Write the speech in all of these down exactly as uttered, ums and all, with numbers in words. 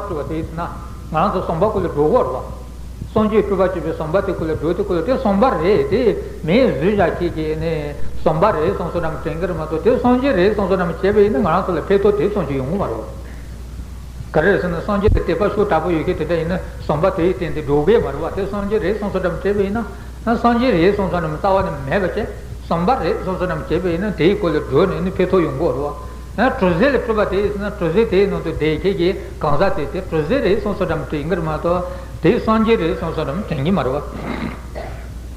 སྤྲུལ་པ་དེ་ཡིན་ན་ང་རང་ཚོ་བསམ་པ་ཀུན་ལ་འགྲོ་གི་རེད་བ། སངས་རྒྱས་སྤྲུལ་པ་བྱེད་པའི་བསམ་པ་དེ་ཀུན་ལ་འགྲོ་དེ་ཀུན་ལ་དེ་བསམ་པ་རེད་དེ་མིས་བཟོས་བཞག་ཁྱེད་ཀྱིས་ནི་བསམ་པ་རེད་བསམ་བསམ་འདྲ་མི་དྲན་གི་རེད་མ་གཏོགས་དེ་སངས་རྒྱས་རེད་བསམ་བསམ་འདྲ་མི་བྱས་པ་ཡིན་ན་ང་རང་ཚོ་ལ་ཕན་ཐོགས་དེ་ཙམ་ཞིག་ཡོང་གི་མ་རེད་བ། ག་རེ་རེད་ཟེར་ན་སངས་རྒྱས་ལ་དད་པ་ཤུགས་དྲག་པོ་ཡོད་མཁན་དེ་འདྲ་ཡིན་ན་བསམ་པ་དེ་ཡི་སྟེང་དེ་འགྲོ་གི་མ་རེད་བ། དེ་སངས་རྒྱས་རེད་བསམ་བསམ་འདྲ་མི་བྱས་པ་ཡིན་ན། ན་སངས་རྒྱས་རེད་བསམ་བསམ་ནམ་རྩ་བ་ནས་མེད་པ་བྱས། བསམ་པ་རེད་བསམ་བསམ་ནམ་བྱས་པ་ཡིན་ན་དེའི་སྐོར་ལ་བགྲོས་ནས་ནི་ཕན་ཐོགས་ཡོང་གི་རེད་བ། ན་གྲུ་གཟིངས་ལ་སྤྲུལ་པ་དེ་ཡིན་ན་གྲུ་གཟིངས་དེའི་ནང་དུ་བསྡད་ཁྱེད་ཀྱིས་གང་ཟག་དེ་དེ་གྲུ་གཟིངས་རེད་བསམ་བསམ་ནམ་དྲན་གྱི་རེད་མ་གཏོགས་དེ་སངས་རྒྱས་རེད་བསམ་བསམ་ནམ་དྲན་གྱི་མ་རེད་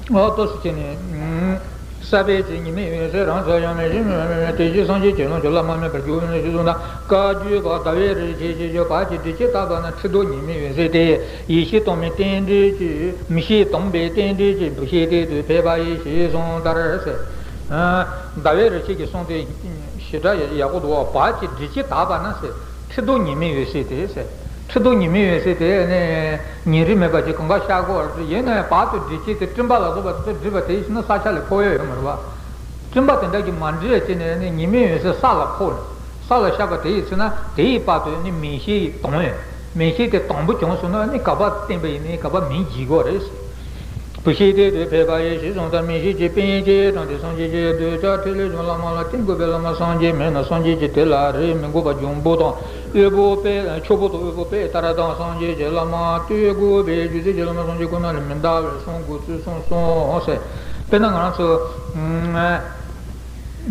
བ། ཨོ་ཏོ་སུ་བྱས་ནས། ས་པཎ་གྱི་ཉི་མའི་འོད་ཟེར་རང་ཚོ་ཡང་མེད་བཞིན་མེད་མེད་དེ་བཞིན་སངས་རྒྱས་ཀྱི་ལོངས་སྤྱོད་བླ་མ་མེད་པར་གྱུར་ནས་ཞེས་གསུངས་དང་། བཀའ་བརྒྱུད་པ་ཟླ་བའི་རི་ཆེན་ཞེས་བརྗོད་བར་གྱི་སྒྲིབ་བྱེད་དག་པ་ན་ཁྲི་གདུགས་ཉི་མའི་འོད་ཟེར་ཏེ། ཡེ་ཤེས་དྭངས་མའི་རྟེན་འབྲེལ་གྱི་མི་ཤེས་དྭངས་པའི་རྟེན་འབྲེལ་གྱི་འབུལ་བྱེད་དེ་དུ་ཕེབས་པ་ཡིན་ཞེས་གསུངས་ལྟར་ཟེར། ཟླ་བའི་རི་ཆེན་གྱི་གསུང་དེ་ཞེ་དྲག་ཡག་པོ་འདུག་བ། བར་གྱི་སྒྲིབ་བྱེད་དག་པ་ན་ཟེར། ཁྲི་གདུགས་ཉི་མའི་འོད་ཟེར་ཏེ་ཟེར། ཁྲི་གདུགས་ཉི་མའི་འོད་ཟེར་དེ་ནི་ཉིན་རེ་མེད་པ་ཅིག་གང་ག་ཤར་གོ་ཡིན་ན་ཡང་བར་དུ་སྒྲིབ་བྱེད་དེ་སྤྲིན་པ་ལ་སོགས་པ་དེ་ཚོ་སྒྲིབ་པ་དེ་ཡིན་ན་ས་ཆ་ལས་ཕོག་ཡ་ཡོད་མ་རེད་བ། སྤྲིན་པ་དེ་འདྲ་གིས་མ་འདྲིས་པ་བྱས་ནས་ནི་ཉི་མའི་འོད་ཟེར་ས་ལ་ཕོག་ནས་ས་ལ་ཤར་བ་དེ་ཡིན་ཟེར་ན་དེའི་བར་དུ་ནི་མིག་ཤེལ་དྭངས་ཡོད། མིག་ཤེལ་དེ་དྭངས་པོ་བྱུང་སོང་ན་ནི་ག་པར་བསྟན་པ་ཡིན་ནའི་ག་པར་མིང་བརྗེ་གོ་རེད། བུ་ཤེས་དེ་དུ་ཕེབས་པ་ཡིན་ཞེས་གསུངས་ལྟར་མིག་ཤེས་ཀྱི་པཎ་ཆེན་དང་དེ་སངས་རྒྱས་ཀྱི་གདུལ་བྱ་ཐིག་ལེ་བྱུང་བླ་མ་ལ་བརྟེན་དགོས་པའི་བླ་མ་སངས་རྒྱས་མེད་ན་སངས་རྒྱས་ཀྱི་དེ་ལ་རེ་མི་དགོས་པ་འབྱུང་པོ་དང་དབུལ་པོ་དཔེ་འཁྱོག་པོ་དང་དབུལ་པོ་དཔེ་ལྟར་དང་སངས་རྒྱས་ཀྱི་བླ་མ་བསྟོད་དགོས་པའི་རྒྱུ་མཚན་གྱིས་བླ་མ་སངས་རྒྱས་ཁོ་ན་ལས་མི་འདའ་བར་གསུང་དགོས་ཚུལ་གསུངས་སོ་ཟེར། དཔེར་ན་ང་རང་ཚོ།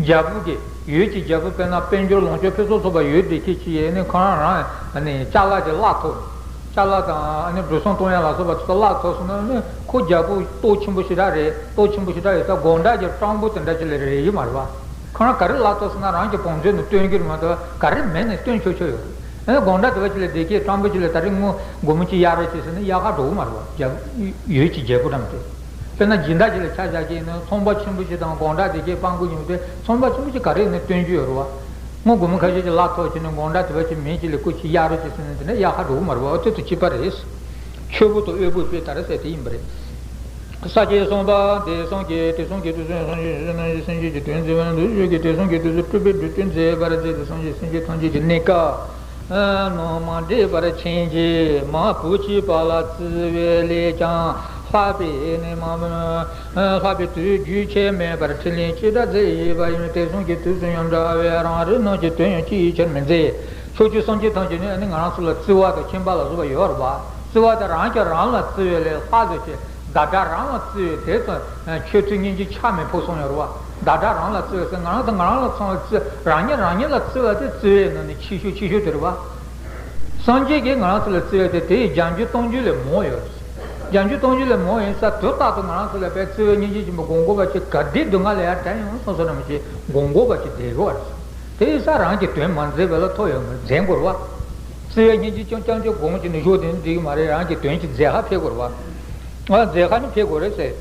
རྒྱལ་པོ་གི་ཡུལ་གྱི་རྒྱལ་པོ་དཔེར་ན་དཔལ་འབྱོར་ལོངས་སྤྱོད་ཕུན་སུམ་ཚོགས་པ་ཡོད་དེ་ཁྱེད་ཀྱིས་ནི་ཁོ་རང་རང་ནི་ཅ་ལག་གི་གླ་ཐོབ། ཅ་ལག་དང་ནི་འགྲོ་སོང་གཏོང་ཡ་ལ་སོགས་པ་དེ་ཚོ་གླ་ཐོབ་སོང་ན་ནི་ཁོ་རྒྱལ་པོ་སྟོབས་ཆེན་པོ་ཞེ་དྲག་རེད། སྟོབས་ཆེན་པོ་ཞེ་དྲག་ཡོད་ས་དགོང་དག་གི་སྤྲང་པོ་དེ་འདྲ་ཅིག་ལས་རེད་ཡོད་མ་རེད་བ། ཁོ་རང་ག་རེ་གླ་ཐོབ་སོང་ན་རང་གི་བང་མཛོད་ནང་སྟོན་གྱི་རེད་མ་གཏོགས་ག་རེ་མེད་ནས་སྟོན་ཆོག་ཆོག་ཡོད་རེད། ཨ་ནི་དགོང་དག་དེ་བ་ཅིག་ལ་བསྡད་ཀྱི་སྤྲང་པོ་ཅིག་ལ་ད་རེས་སྔོན་སྒོར་མོ་གཅིག་གཡར་རོགས་བྱེད་ཟེར་ན་གཡར་ཁ་འགྲོ་གི་མ་རེད་བ། རྒྱལ་ཡུལ་གྱི་རྒྱལ་པོ་འདྲ་མི་འདུག་དཔེར་ན་སྦྱིན་བདག་ཅིག་ལ་ཆ་བཞག་གི་ཡིན་ན་ཚོང་པ་ཆེན་པོ་ཅིག་དང་དགོང་དག་དེ་གའི་སྤྲང་པོ་ཉུང་དེ་ཚོང་པ་ཆེན་པོ་ཅིག་ག་རེ་ཡིན་ན་སྟོན་རྒྱུ་ཡོད་རེད་བ། སྔོན་སྒོར་མོ་ཁ་ཤས་ཅིག་གླ་ཐོབ་བྱས་ནས་དགོང་དག་དེ་བ་ཅིག་མི་ཅིག་ལ་སྐུ་ཅིག་གཡར་རོགས་བྱེད་ཟེར་ན་དེ་འདྲ་གཡར་ཁ་འགྲོ་གི་མ་རེད་བ། དེ་དང་གཅིག་པ་རེད། འཁྱོག་པོ་དང་དབུལ་པོའི་དཔེ་ལྟར་ཟེར་དེ་ཡིན་པ་རེད། ས་སྐྱའི་གསུངས་པ་དེ་སངས་རྒྱས་དེ་སངས་རྒྱས་དུས་སུ་སངས་རྒྱས་ཞེས་སངས་རྒྱས་ཀྱི་དོན་མཛད་པ་འདུ་ཤོས་ཀྱི་དེ་སངས་རྒྱས་དུས་སུ་སྤྲུལ་པའི་སྒྲུབ་བརྟུན་མཛད་པར་མཛད་དེ་སངས་རྒྱས་སེམས་ཅན་ཐམས་ཅད་ཀྱི་གནས་སྐབས་ནང་མ་འདྲེས་པར་མཁྱེན་ཅིང་མ་བུ་གཅིག་པ་ལ་བརྩི་བའི་ལས་ཀྱང་ལྷག་པའི་ནི་མ་ལྷག་པའི་དུས་རྒྱུན་ཆད་མེད་པར་ཕྲིན་ལས་ཅི་འདྲ་མཛད་ཡོད་པ་ཡིན། དེ་སངས་རྒྱས་དུས་སུ་ཡང་འདྲ་བའི་རང་རིག་རྣམས་ཀྱི་དོན་ཡང་ཅི་ཡི་ཕྱིར་མི་མཛད། ཕྱོགས་བཅུའི་སངས་རྒྱས་ཐམས་ཅད་ནི་ནི་ང་རང་ཚོ་ལ་བརྩི་བ་དང་མཁྱེན་པ་ལ་སོགས་པ་ཡོད་རེད་བ། བརྩི་བ་དེ་རང་གིས་རང་ལ་བརྩི་བའི་ལས་ལྷག་ཏུ་ཆེ། བདག་སྒྲ་རང་ལ་བརྩི་བའི་དེ་ཙམ་ཆོས་ཚུལ་སྙིང་རྗེ་ཆགས་མེད་ཕུགས་སོང་ཡོད་རེད་བ། བདག་སྒྲ་རང་ལ་བརྩི་བ་ཟེར་ང་རང་དང་ང་རང་ལ་མཚོན་བརྩི་རང་ཉིད་རང་ཉིད་ལ་བརྩི་བ་དེ་བརྩི་བའི་ནང་ནས་ཆེ་ཤོས་ཆེ་ཤོས་དེ་རེད་བ། སངས་རྒྱས་ཀྱིས་ང་རང་ཚོ་ལ་བརྩི་བ་དེ་དེ་ཡི་རྒྱ་མཇུག་སྟོང་མཇུག་ལས་མང་བ་ཡོད་རེད། རྒྱ་མཇུག་སྟོང་མཇུག་ལས་མང་བ་ཡིན་ས་དུས་རྟག་ཏུ་ང་རང་ཚོ་ལ་དཔེ་བརྩི་བའི་སྙིང་རྗེ་ཆེན་པོ་སྒོམ་དགོས་པ་ཅིག་ག་དུས་སྡུག་བསྔལ་ལ་ཡར་དྲན་ཡོང་སོང་སོང་ན་མི་ཤེས་སྒོམ་དགོས་པ་ཅིག་བསྡད་དགོས་པ་རེད། དེ་ཡིན་ས་རང་གི་དོན་མ་མཛད་པ་ལ་ཐོབ་ཡོད་མ་རེད། མཛད་དགོས་རེད་བ། བརྩི་བའི་སྙིང་རྗེ་རྐྱང་རྐྱང་ཅིག་སྒོམ་གྱི་ནུས་ཤུགས་དེ་ནི་འགྲིག་གི་མ་རེད། རང་གི་དོན་གྱི་མཛད་ཧ་ཕེབས་དགོས་རེད་བ། ཨ་མཛད་ཁ་ནི་ཕེབས་དགོས་རེད་ཟེར།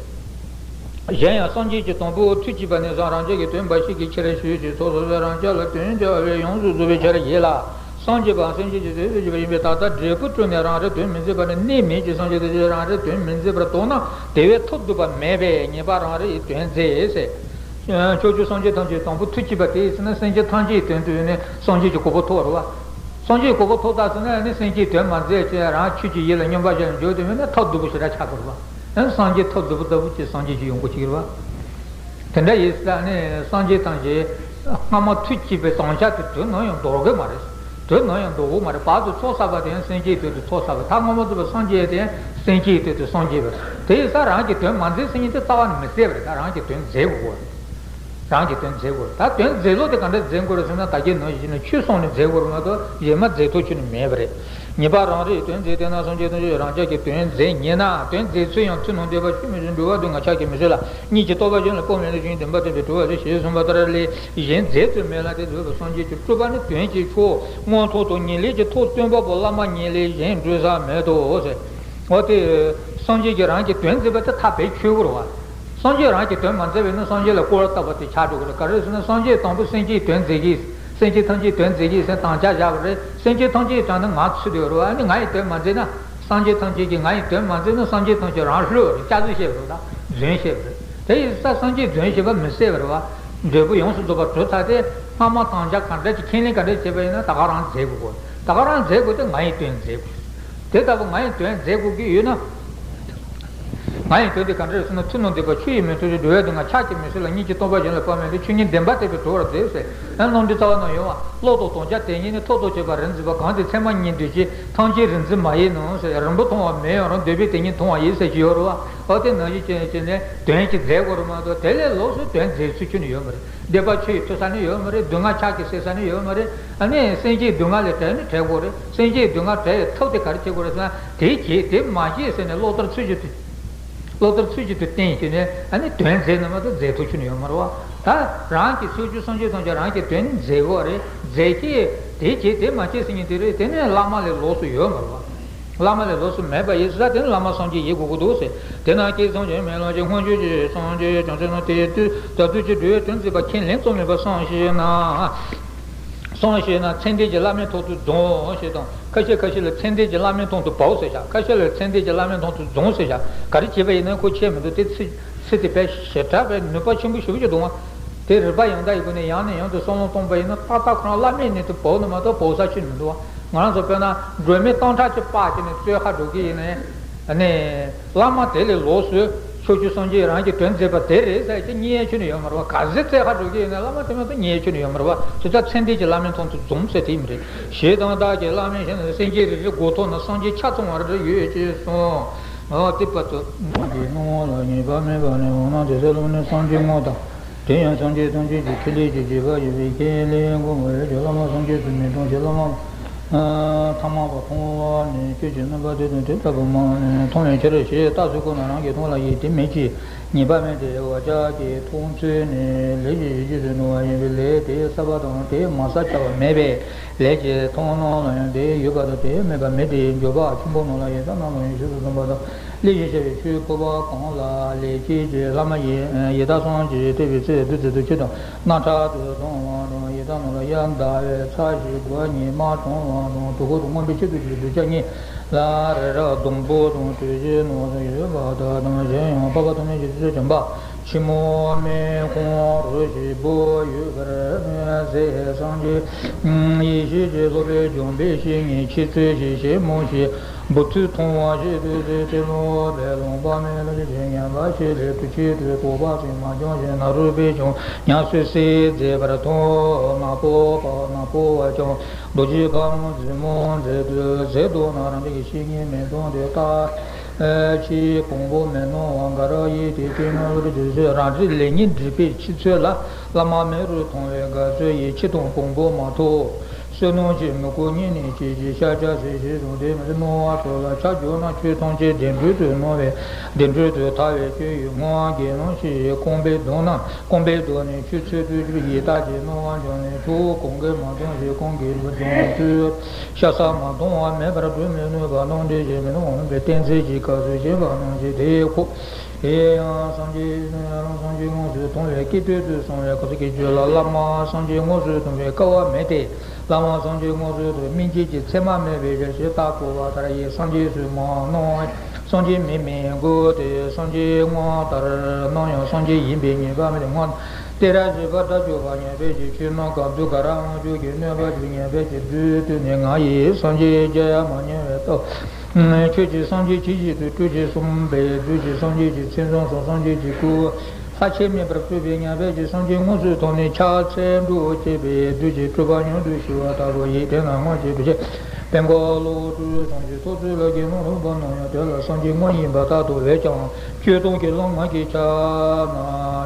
གཞན་ཡང་སངས་རྒྱས་ཀྱི་དང་པོ་ཐུགས་བསྐྱེད་པ་ནས་བཟུང་རང་རྒྱལ་གྱི་དོན་འབའ་ཞིག་གི་ཕྱིར་ཞུས་ཤིང་ཚོགས་བསགས་པས་རང་རྒྱལ་ལ་དོན་བྱ་བའི་ཡོངས་སུ་རྫོགས་པའི་ཕྱིར་ཡིད་ལ་སངས་རྒྱས་པའམ་སེམས་བསྐྱེད་ཀྱི་དོན་དུ་གྱུར་པ་ཡིན་པས་ད་ལྟ་འབྲས་བུ་བསྐྲུན་ནས་རང་རེའི་དོན་མི་མཛད་པ་ནི་གནས་མེད་ཀྱི་སངས་རྒྱས་དེ་རང་རེའི་དོན་མི་མཛད་པར་རྟོགས་ན་དེ་བས་ཐབས་སྡུག་པ་མེད་པས་ངེས་པར་རང་རེའི་དོན་མཛད་ཟེར། ཕྱོགས་བཅུའི་སངས་རྒྱས་ཐམས་ཅད་དང་པོ་ཐུགས་བསྐྱེད་པ་དེ་ཡིན་ན་སེམས་ཅན་ཐམས་ཅད་ཀྱི་དོན་དུ་ནི་སངས་རྒྱས་ཀྱི་གོ་འཕང་ཐོབ་རེད་བ། སངས་རྒྱས་ཀྱི་གོ་འཕང་ཐོབ་ད་ཟེར་ན་ནི་སེམས་ཅན་དོན་མ་མཛད་ཅེས་རང་ཆོས་ཀྱི་ཡིད་ལ་སྙོམས་པར་ཞུགས་ནས་འཇོག་དེ་མིན་ན་ཐབས་སྡུག་པོ་ཞེ་དྲག་ཆགས་དགོས་རེད་བ། ཡང་སངས་རྒྱས་ཐབས་སྡུག་པོ་ལྟ་བུ་ཅིག་སངས་རྒྱས་ཀྱི་ཡོང་སྒོ་ཅིག་རེད་བ། དེ་འདྲ་ཡིན་ཙང་ནི་སངས་རྒྱས་ཐམས་ཅད་སྔ་མ་ཐུགས་བསྐྱེད་པའི་དམ་བཅའ་དེ་དུས་ནམ་ཡང་འདོར་གི་མ་རེད། དུས་ནམ་ཡང་འདོར་གི་མ་རེད། བར་དུ་ཚོགས་བསགས་པ་དེ་ཡང་སེམས་བསྐྱེད་དུས་དུ་ཚོགས་བསགས་པ། ཐ་མ་མ་ཐུབ་པ་སངས་རྒྱས་དེ་ཡང་སེམས་བསྐྱེད་དུས་དུ་སངས་རྒྱས་པ། དེ་ཡིན་ཙང་རང་གི་དོན་མ་མཛད་ཟེར་མཁན་དེ་རྩ་བ་ནས་མི་སྲིད་པ་རེད། ད་རང་གི་དོན་མཛད་དགོས་རེད། རང་གི་དོན་མཛད་དགོས་རེད། ད་དོན་མཛད་ལུགས་དེ་ག་འདྲ་མཛད་དགོས་རེད་ཟེར་ན་ད་གིན་ནང་བཞིན་ཆོས་གསུངས་ནས་མཛད་དགོས་རེད་མ་གཏོགས་གཞན་མ་མཛད་ཐུབ་ཁྱོན་ནས་མེད་པ་རེད། ངེས་པར་རང་རེའི་དོན་མཛད་དེ་ན་སངས་རྒྱས་དོན་བྱེད་རང་རྒྱལ་གྱི་དོན་མཛད་ཉེ་ན་དོན་མཛད་ཚུལ་ཡང་ཐུན་མོང་བསྟན་པ་ཆོས་མི་ཟིན་འགྲོ་བ་དུས་ང་ཆགས་ཀྱི་མི་ཟེར་ལ་གཉིས་ཀྱི་རྟོགས་པ་གཞན་ལ་སྤོ་མེད་ལ་གཞན་བདེན་པ་བསྟན་པའི་གྲུབ་པ་ལས་ཞེས་གསུངས་པ་ལྟར་ལས་གཞན་མཛད་ཚུལ་མེད་ལ་དེ་བཟོད་པ་སངས་རྒྱས་ཀྱི་སྤྲུལ་པ་ནི་དོན་གྱི་མཆོག་མངོན་མཐོ་དང་ཉེར་ལེན་གྱི་ཐོག་སྟོན་པ་པོ་བླ་མ་ཉེར་ལེན་གཞན་འགྲུབ་ས་མེད་དོ་ཟེར། འོ་དེ་སངས་རྒྱས་ཀྱིས་རང་གི་དོན་མཛད་པ་དེ་ཐག་རྦད་ཆོད་དགོས་རེད་བ། སངས་རྒྱས་རང་གི་དོན་མ་མཛད་པས་ན་སངས་རྒྱས་ལ་སྐོར་བ་བཏབ་པ་དེ་ཆགས་འགྲོ་གི་རེད། ག་རེ་ཟེར་ན་སངས་རྒྱས་དང་པོ་སེམས་ཅན་གྱི་དོན་མཛད་ཀྱི། སེམས་ཅན་ཐམས་ཅད་དོན་མཛད་ཀྱི་ཟེར་དམ་བཅའ་བཞག་པ་རེད། སེམས་ཅན་ཐམས་ཅད་ཀྱང་ནི་ང་ཚུད་དེ་རེད་བ། ཨ་ནི་ང་ཡི་དོན་མ་མཛད་ན་སངས་རྒྱས་ཐམས་ཅད་ཀྱིས་ང་ཡི་དོན་མ་མཛད་ན་སངས་རྒྱས་ཐམས་ཅད་རང་བསླུས་པ་རེད། སྐྱག་རྫུན་བཤད་པ་རེད། ད་རྫུན་བཤད་པ་རེད། དེ་ཡིན་ཙང་སངས་རྒྱས་རྫུན་བཤད་པ་མི་སྲིད་པ་རེད་བ། འབྲས་བུ་ཡོངས་སུ་རྫོགས་པར་གྲུབ་ཚར་ཏེ་སྔ་མ་དམ་བཅའ་ག་འདྲ་ཅིག་ཁས་ལེན་ག་འདྲ་བྱས་པ་ཡིན་ན་ད་ག་རང་མཛད་དགོས་གོ། ད་ག་རང་མཛད་དགོས་ཏེ་ང་ཡི་དོན་མཛད་དགོས། དེ་ལྟ་བུ་ང་ཡི་དོན་མཛད་དགོས་ཀྱི་ཡོད་ན། ང་ཡི་དོན་དེ་ག་འདྲ་རེད་ཟེར་ན། མཐུ་ནུས་འདོད་པ་ཆུ་ཡིས་མི་འཐོར་ཞིང་། འགྲོ་བའི་སྡུག་བསྔལ་ཕྱག་གིས་མི་སེལ་ལ། སྙིང་རྗེ་སྟོང་པ་གཞན་ལ་དཔག་མེད་འདོད། ཆོས་ཉིད་བདེན་པ་དད་པས་གྲོལ་བར་མཛད་ཟེར། ཡང་ནང་དོན་རྩ་བ་ནས་ཡོད་པ། བློ་དང་དོན་བྱ་དེ་ཉིད་ནི། ཐོག་ཏུ་བཅད་པ་རིག་འཛིན་པ། གང་དེའི་མཚན་མ་རྙེད་འདོད་ཅིང་། ཐམས་ཅད་རིག་འཛིན་མ་ཡིན་ནོ་ཟེར། རིང་པོ་མཐོང་བ་མེད་ཡང་རུང་། འདོད་པས་དེ་ཉིད་མཐོང་བ་ཡིན་ཟེར་གྱི་ཡོད་རེད་བ། འོ་དེ་ནང་བཞིན་བྱས་བྱས་ནས་དོན་ཅིག་མཛད་དགོས་རེད་མ་གཏོགས། དེ་ལས་ལོགས་སུ་དོན་མཛད་ཚུལ་ཁྱོན་ནས་ཡོད་མ་རེད། འདོད་པ་ཆུ་ཡིས་འཐོར་ས་ནི་ཡོད་མ་རེད། སྡུག་བསྔལ་ཕྱག་གིས་སེལ་ས་ནི་ཡོད་མ་རེད། ཨ་ནི་སེམས་ཅན་སྡུག་བསྔལ་ལས་བྲལ་ནི་བྲལ་དགོས་རེད། སེམས་ཅན་སྡུག་བསྔལ་བྲལ་བའི་ཐབས་དེ་ག་རེ་བྱེད་དགོས་རེད་ཟེར་ན། དེ་བྱེད་དེ་མ་བྱེད་ཟེར་ནས་བློ་ལྟར་ཚུལ་བཞིན་དུ། བློ་ལྟར་ཚུལ་བཞིན་དུ་བསྟན་བྱས་ནས། ཨ་ནི་དོན་མཛད་ན་མ་གཏོགས་མཛད་ཐུབ་ཁྱོན་ནས་ཡོད་མ་རེད་བ། ད་རང་གི་ཕྱོགས་བཅུའི་སངས་རྒྱས་ཐམས་ཅད་རང་གི་དོན་ནི་མཛད་དགོས་རེད། མཛད་ཀྱི་དེ་བྱེད་དེ་མ་བྱེད་ཟེར་མཁན་དེ་རེད། དེ་ནི་བླ་མ་ལས་ལོགས་སུ་ཡོད་མ་རེད་བ། བླ་མ་ལས་ལོགས་སུ་མེད་པ་ཡིན་ཙང་། དེ་ནི་བླ་མ་སངས་རྒྱས་ཡིན་དགོས་ཀྱི་འདུག་ཟེར། དེས་ན་ཁྱེད་སངས་རྒྱས་མེད་ལ་ཞེས། སྔོན་བྱོན་གྱི་སངས་རྒྱས་བྱང་ཆུབ་རྣམས། དེ་དུས་ད་དུས་ཀྱི་འགྲོ་བའི་དོན་མཛད་པ། ཁས་ལེན་རྩོད་མེད་པར་བསམ་ཤེས་ན། བསམ་ཤེས་ན་ཚེ་འདས་ཀྱི་བླ་མའི་ཐོག་ཏུ་རྫོངས་ཞེས་དང་། ཁ་ཤས་ཁ་ཤས་ལ་ཚེ་འདས་ཀྱི་བླ་མའི་ཐོག་ཏུ་བབས་ཟེར་བཞག་ཁ་ཤས་ལ་ཚེ་འདས་ཀྱི་བླ་མའི་ཐོག་ཏུ་རྫོངས་ཟེར་བཞག་ག་རེ་བྱས་པ་ཡིན་ན་ཁོ་ཁྱད་མི་འདུག་དེ་ཚིག་ཚིག་དེ་དཔེ་ཞེ་དྲག་པའི་ནུས་པ་ཆེན་པོ་ཞེ་པོ་ཅིག་འདུག་བ། དེ་རིག་པ་ཡང་དག་གི་སྒོ་ནས་ཡང་ནས་ཡང་དུ་བསམ་བློ་གཏོང་པ་ཡིན་ན། ཏག་ཏག་ཁོ་རང་བླ་མའི་གནས་དུ་བབས་ན་མ་གཏོགས་བབས་ས་ཁྱོན་མི་འདུག་བ། ང་རང་ཚོ་དཔེར་ན་སྒྲོན་མེ་སྟོང་ཕྲག་གཅིག་སྤར་བྱས་ནས་རྩོད་ཁ་འགྲོ་གི་ཡིན་ནའི། ཨ་ནི། བླ་མ་དེ་ལས་ལོགས་སུ་ཕྱོགས་བཅུའི་སངས་རྒྱས་རང་གི་དོན་མཛད་པ་དེ་རེད་ཟེར་གྱི་རྙེད་ཡ་ཁྱོན་ནས་ཡོད་མ་རེད་བ། ག་ཚོད་རྩོད་ཁ་འགྲོ་གི་ཡིན་ནའི་བླ་མ་དེ་མ་གཏོགས་རྙེད་ཡ་ཁྱོན་ནས་ཡོད་མ་རེད་བ། བྱས་ཙང་ཚེ་འདས་ཀྱི་བླ་མའི་ཐོག་ཏུ་རྫོངས་ཟེར་དེ་མི་རེད། ཞེས་དང་། བདག་གི་བླ་མའི་ཞལ་ནས། སེམས་ཅན་རེ་རེའི་མགོ་ཐོག་ན་སངས་རྒྱས་ཆ་ཚང་བ་རེ་ཡོད་ཅེས་གསུངས། འོ་དེ་བར་དུ། སངས་རྒྱས་སྣང་བ་ལ་ངེས་པ་མེད་པ་ནི། འོ་ན་དེ་ཚེ་བླ་མའི་སངས་རྒྱས་དངོས་དང་། དེ་ཡང་སངས་རྒྱས་ཐམས་ཅད་ཀྱི་ཁྱེད་ལས་ཀྱི་བྱེད་པ་ཡོད་པའི་ཁས་ལེན་དགོས་པའི་ཕྱིར། བླ་མ་སངས་རྒྱས་སུ་མི་མཐོང་ཞིང་། བླ་མ་ཐ་མལ་པ་མཐོང་བ་ནི་ཁྱོད་ཀྱིས་རྣམ་པ་དེ་དང་དེ་ལྟ་བུ་མ་མཐོང་བའི་ཕྱིར་ཞེས་རྟགས་སུ་བཀོད་ན་རང་གིས་མཐོང་ལ་ཡིན། དེ་མིན་གྱི་ཉེས་པ་མེད་དེ། འོ་ཅག་གི་མཐོང་ཚུལ་ནི་ལས་ཀྱི་གཞི་རྒྱུད་དུ་སྣང་བ་ཡིན་པས། ལས་དེ་བསགས་པ་དང་དེ་མ་བསགས་ཁྱབ་པ་མེད་པས། ལས་ཀྱི་མཐོང་སྣང་ལ་ཡང་དེ་ཡོད་པ་དང་དེ་མེད་པ་མེད་དེ། འགྱོད་པ་ཆེན་པོ་རྣམས་ལ་ཡི་དྭགས་རྣམས་ལ་ཡང་ཞེས་སུ་གསུངས་པ་དང་། ལས་ཀྱི་ཤེས་པའི་ཆོས་འཕགས་པ་གང་ལ་ལས་བྱེད་ཀྱི་ལྷ་མ་ཡིན་ཡི་དྭགས་སངས་རྒྱས་བསྟན་པའི་ཚེ་བདུད་རྩི་དུ་ཆུ་དང་རྣག་ཁྲག་ཏུ་གཏོང་བ་དང་། ཡི་དྭགས་རྣམས་ལ་དབྱར་ཟླ་བའི་ཚ་ཞིང་དགུན་ཉི་མ་གྲང་བ་དང་། དུས་འཁོར་དུ་མངོན་པའི་ཆེད་དུ་གྱུར་པའི་གདུལ་བྱ་གཉིས་ལ་རི་རབ་སྡོང་པོ་དང་དྲོད་ཀྱི་ནགས་སུ་ཡོད་པ་དག་དང་། གཞན་ཡང་འཕགས་པ་ཐོགས་མེད་ཀྱི་ཚུལ་བྱམས་པ་ཆེན་མོ་མི་ཁོང་རུ་ཞིག་བུ་ཡོད་པར་ཟད། སངས་རྒྱས་ཡེ་ཤེས་ཀྱི་སློབ་པའི་སྦྱོང་པའི་བཤེས་གཉེན་ཆེ་ཚུལ་ཞིག་ཞེ་མོ་ཞིག་བུ་ཚུལ་མཐོང་བ་ཞིག་ཏུ་ཟད། ཚེ་ལོ་པའི་ལུང་པ་མེད་ལ་ཞེས་ཉམས་པ་ཞིག་ལས་དུས་ཆེད་དུ་དོགས་པ་སེམས་མ་བྱུང་ཞིང་ནཱ་རོ་པས་ཀྱང་ཉམས་སུ་བསྲེས་མཛད་པར་ཐོས། ནག་པོ་པ་ནག་པོ་བ་ཀྱང་རྡོ་རྗེ་ཕག་མོ་མཛུབ་མོ་མཛད་དུ་ཟད་འདུག་ན། རང་རྒྱུད་ཀྱི་བཤེས་གཉེན་མི་མཐོང་དུས་རྟག་ཆད་གོང་བུ་མི་སྣང་བ་འགའ་རེ་ཡོད་དེ། དེ་ནི་བློ་གྲོས་ཀྱི་ཚུལ་རང་རིག་ལས་ངན་སྒྲིབ་པའི་ཕྱི་ཚུལ་ལ་བླ་མ་མེད་རུ་མཐོང་བའི་དགའ་ཚོར་ཡིས་ཆད་དང་གོང་བུ་མ་ཐོབ། བསོད་ནམས་ཀྱི་མི་ཁོག་རྙེད་ནས་སྐྱེས་ཀྱི་ཤཱཀྱ་ཟེར་ཞིག་བཟུང་སྟེ། མི་སྣང་བ་ཚོགས་ལ་ཆ་བཞག་ན་ཆོས་ཐམས་ཅད་བདེན་གྲུབ་ཏུ་སྣང་བས་བདེན་གྲུབ་ཏུ་ཐལ་བའི་སྐྱོན་ཡོད་སྔོན་དགེ་སློང་ཞིག་རྐང་པས་བརྡུངས་ན། རྐང་པས་བརྡུངས་ནས་ཆུ་ཚོད་དུས་ཀྱི་ཡི་དྭགས་ཀྱི་སྣང་བ་འབྱུང་ནས་ཆུ་བོ་གང་གིས་མ་བརྡུངས་ཤིང་རྐང་གིས་མ་བརྡུངས་དུས་ཤ་ཟ་མ་བཏུང་བ་མེད་པར་སྒྲུབ་མི་ནུས་པ་རྣམས་འདྲེན་བྱེད་མི་ནུས་པ་རྣམས་ཀྱི་གཏན་ཚིགས་ཀྱི་སྐབས་སུ་བྱེད་པ་རྣམས་ཀྱི་དེའི་ཁོག་དེ་ཡང་སངས་རྒྱས་སངས་རྒྱས་དངོས་སུ་མཐོང་བའི་སྐད་དོད་དུ་སོང་བའི་སྐབས་སུ་གི་རྒྱུད་ལ་བླ་མ་སངས་རྒྱས་དངོས་སུ་མཐོང་བའི་སྐལ་བ་མེད་དེ། བླ་མ་སངས་རྒྱས་དངོས་སུ་མཐོང་བའི་སྨིན་བྱེད་ཀྱི་མཚན་མ་མེད་པའི་ཕྱིར་ཞེས་རྟགས་བཀོད་པ་ལྟར་ཡིན། སངས་རྒྱས་སུ་མ་སྣང་། སངས་རྒྱས་མིན་མི་དགོས་ཏེ། སངས་རྒྱས་དངོས་ལྟར་སྣང་ཡང་སངས་རྒྱས་ཡིན་པའི་ངེས་པ་མེད་དེ། སྔོན་ཏེ་ར་བཞི་པ་དགྲ་བཅོམ་པ་ཉན་པའི་ཕྱིར་ཆོས་རྣམས་གང་བསྡུས་ག་ར་དབང་ཕྱུག་གི་གནོད་པ་ཞིག་ཉན་པའི་ཕྱིར་བསྡུས་བསྡུས་ནས་ང་ཡིས་སངས་རྒྱས་མཇལ་ཡང་མ་མྱོང་བའི་སྟོབས། ཁྱོད་ཀྱིས་སངས་རྒྱས་ཇི་བཞིན་དུ་སྤྲུལ་ཅིང་གསུངས་པས་བདུད་ཀྱི་སངས་རྒྱས་ཀྱི་མཚན་བཟང་སོགས་སངས་རྒྱས་ཀྱི་སྐུ་ལྷག་ཆད་མེད་པར་སྤྲུལ་པས་ཉན་པའི་ཕྱིར་སངས་རྒྱས་དངོས་སུ་མཐོང་ནས་ཕྱག་འཚལ་འདྲི་བྱེད་པས་བདུད་ཀྱི་སྤྲུལ་པ་མྱུར་དུ་ཞི་བ་ལྟ་བུ་ཡིན། དེས་ན་སྔོན་གྱི་སྤྲུལ་པའི་བེམ་པོ་བློ་གྲོས་སངས་རྒྱས་ཐོབ་ཚུལ་ལ་དགེ་སློང་རིགས་པ་རྣམས་ཡང་དེ་ལ་སངས་རྒྱས་དངོས་ཡིན་པ་ལྟར་དུ་འོས་ཀྱང་སྤྱོད་སྟངས་ཀྱི་ལམ་ངག་གི་ཆ་ན་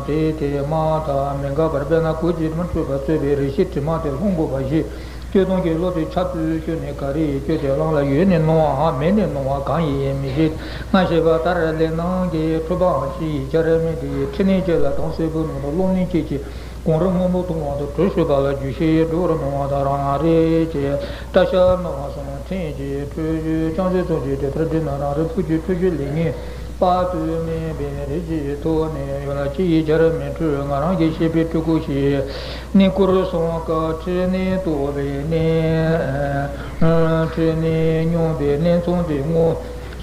དེ་དེ་མ་ཐག་མི་འགག་པར། དཔེར་ན་གོས་ཀྱི་དྲི་མ་འཁྲུད་པར་རྩོལ་བའི་རེ་ཞིག་དྲི་མ་དེ་སློང་དགོས་པ་བཞིན། སྤྱོད་སྟངས་ཀྱི་བློ་དེ་ཆ་ཚུལ་ཤོད་ནས་ག་རེ་ཡིས་སྤྱོད་དེ་བླངས་ལ་ཡོད་ནས་སྣང་བའམ་མེད་ནས་སྣང་བ་གང་ཡིན་མི་ཤེས། སྔར་བཤད་པ་ལྟར་ལས་སྣང་གི་འཁྲུལ་པའམ་ཕྱི་ཡི་འཆར་མེད་དེ་ཡི་ཕྲི་སྣང་ཅན་ལ་དྭངས་སེར་པོའི་ནང་དུ་རླུང་ནི་སྐྱེད་ཅིང་གངས་རི་སྔོན་པོ་མཐོང་བ་དང་དྲོད་ཤུགས་འབར་ལ་རྒྱུ་ཤེས་སྒྲོ་བོར་སྣང་བ་དང་རང་རེད་ཅེས་སྐྲ་ཤད་སྣང་བ་སོགས་ཕྲན་གྱི་འཁྲུལ་རྒྱུ་ཅུང་ཟད་ཙམ་ཞིག་དེ་ལྟར་བསྒྲིལ་ན་རང་རིག་ཕུགས་ཀྱི་འཁྲུལ་རྒྱུ་ལས་ངེས་པ་དུ་མེད་པའི་རིགས་ཀྱི་ཐོག་ནས་ཡོད་ལ་ཕྱི་ཡི་འཆར་མེད་འཁྲུལ་ང་རང་གི་ཤེས་པའི་སྤྲུལ་སྐུ་ཞིག་གནས་སྐོར་སོང་སྐབས་ཕྲི་སྣང་རྟོགས་པའི་གནས། ཕྲི་སྣང་མྱོང་པའི་གནས་མཚུངས་དེ་སྔོན་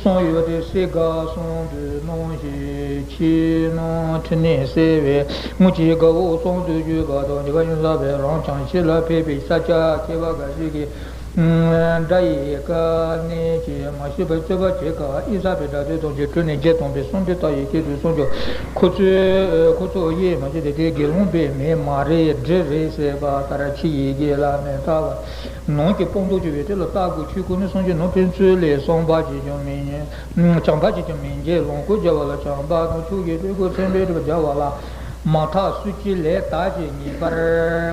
སོང་ཡོད་དེ་སྲིད་དགའ་གསུམ་དུ་སྣང་ཞིང་ཕྱི་ནང་ཕྲི་སྣང་གསལ་བའི་དངོས་ཀྱི་དགའ་བོ་གསུམ་དུ་བརྗོད་པ་དང་། ཉེས་པ་ཡིན་ཟབ་པའི་རང་བྱང་ཕྱི་ལ་ཕེབས་པའི་ས་སྐྱ་མཁས་པ་འགའ་ཞིག་གིས། སྒྲ་ཡི་ཀ་ནས་ཀྱི་མ་ཤེས་པར་རྩོད་པ་བྱེད་དཀའ་བ་ཨི་ས་པའི་སྒྲ་དོན་དང་བཅས་དྲུག་ནས་བརྒྱད་དང་པའི་གསུམ་དེ་ལྟ་ཡི་ཁྱད་དུ་གསུམ་ཀྱང་ཁོ་ཚོས་ཁོ་ཚོ་དབྱེ་མ་ཤེས་ཏེ་དེ་དགེ་སློང་པས་མེད་མ་རེད་འདྲེ་རེད་ཟེར་བ་ལྟར་ཕྱི་ཡི་གེ་ལ་མི་ལྟ་བར་ནང་གི་སྤངས་རྟོགས་ཀྱི་བའི་དེ་ལ་ལྟ་དགོས། ཆོས་སྐུ་ནི་སངས་རྒྱས་ནོར་ཕན་ཚུན་ལས་བྱམས་པ་ཞིག་ཀྱང་མི་ཉན། བྱམས་པ་ཞིག་ཀྱང་མི་འགྱེད། ལོངས་སྐུ་རྒྱལ་བ་ལ་བྱམས་པ་དང་ཆོས་ཀྱི་སྤྲུལ་སྐུ་མཚན་དཔེ་སྒྲུབ་རྒྱལ་བ་ལ། མ་ཐག་སུ་ཅི་ལས་ད་ཅི་ངེས་པར་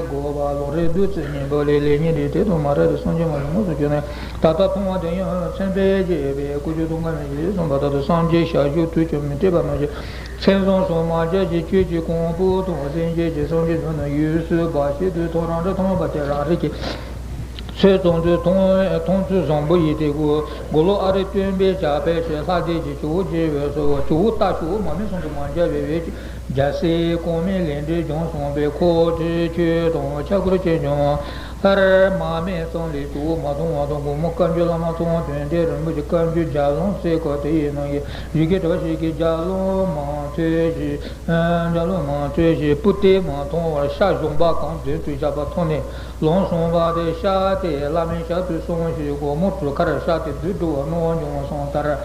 དགོས་པ་ལོག་རེ་བདུད་རྩི་ཉིད་པོ་ལས་ལས་ཉིད་རེ་དེ་དང་མ་རེ་རེ་སངས་རྒྱས་མ་ཡིན་དངོས་སུ་བྱོན་ནས་ད་ལྟ་མཐོང་བ་དེ་ཡང་མཚན་དཔེ་བྱས་པའི་སྐུ་ཆོས་དུང་དཀར་མི་ཞིག་གསུངས་པ་ལྟར་དུ་སངས་རྒྱས་ཞབས་ཞུ་དུས་ཀྱང་མི་སྤྲད་པ་མ་བྱས། མཚན་བཟང་སོགས་མ་བྱས་ཀྱི་ཆོས་ཀྱི་གོང་བུ་དང་གསལ་བྱེད་ཀྱི་སངས་རྒྱས་བྱོན་ནས་ཡུལ་སུ་བ་ཞིག་ཏུ་ཐོ་རངས་རི་མཐོང་བ་དེ་རང་རིག་གི་ཚོད་བཙོང་དུས་མཐོང་མཐོང་ཚུལ་བཟང་པོ་ཡིན་ཏེ། དགུ་ལོ་ཨ་རི་སྟོན་པའི་ཞབས་པད་ཞེས་ལྷ་སྡེ་གྱི་ཇོ་བོ་རྗེ་བས་སོ། ཇོ་བོ་རྟ་ཞོ་མ་སྨད་གསུམ་དུ་མ་མཇལ་བའི་འོད་ཀྱི་རྒྱལ་སྲས་གོང་མའི་ལས་འབྲས་ལྗོངས་བཟུང་བའི་ཁོ་ཚོའི་ཆོས་དང་ཕྱག་སྐོར་ཆེ་ཆུང་ལྷར་མ་སྨད་ཙམ་ལས་ཇོ་བོ་མ་མཐོང་བ་དང་དགོང་མོ་བཀའ་འགྱུར་བླ་མ་ཚོགས་དཔོན་དོན་ལྡན་རིན་པོ་ཆེ་བཀའ་འགྱུར་ལྗགས་ལུང་གསན་སྐབས་དེ་ཡི་ནང་གི་ཡི་གེ་འདྲ་བ་ཞིག་གི་ལྗགས་ལུང་མང་ཐོས་ཤིང་ལྗགས་ལུང་མང་ཐོས་ཤིང་སྤུ་སྟེགས་མ་མཐོང་བར་ཤ་གཞོང་པ་གང་མདུན་དུ་བཞག་པ་མཐོང་ནས། ལོང་སོང་བ་དེ་ཤ་དེ་བླ་མའི་ཞབས་སུ་སོང་ཞིག་སྒོར་མོ་གྲུ་ཁར་ཤ་དེ་བསྡུས་འགྲོ་བ་རྣོ་བ་འབྱུང་བ་སོང་ལྟར།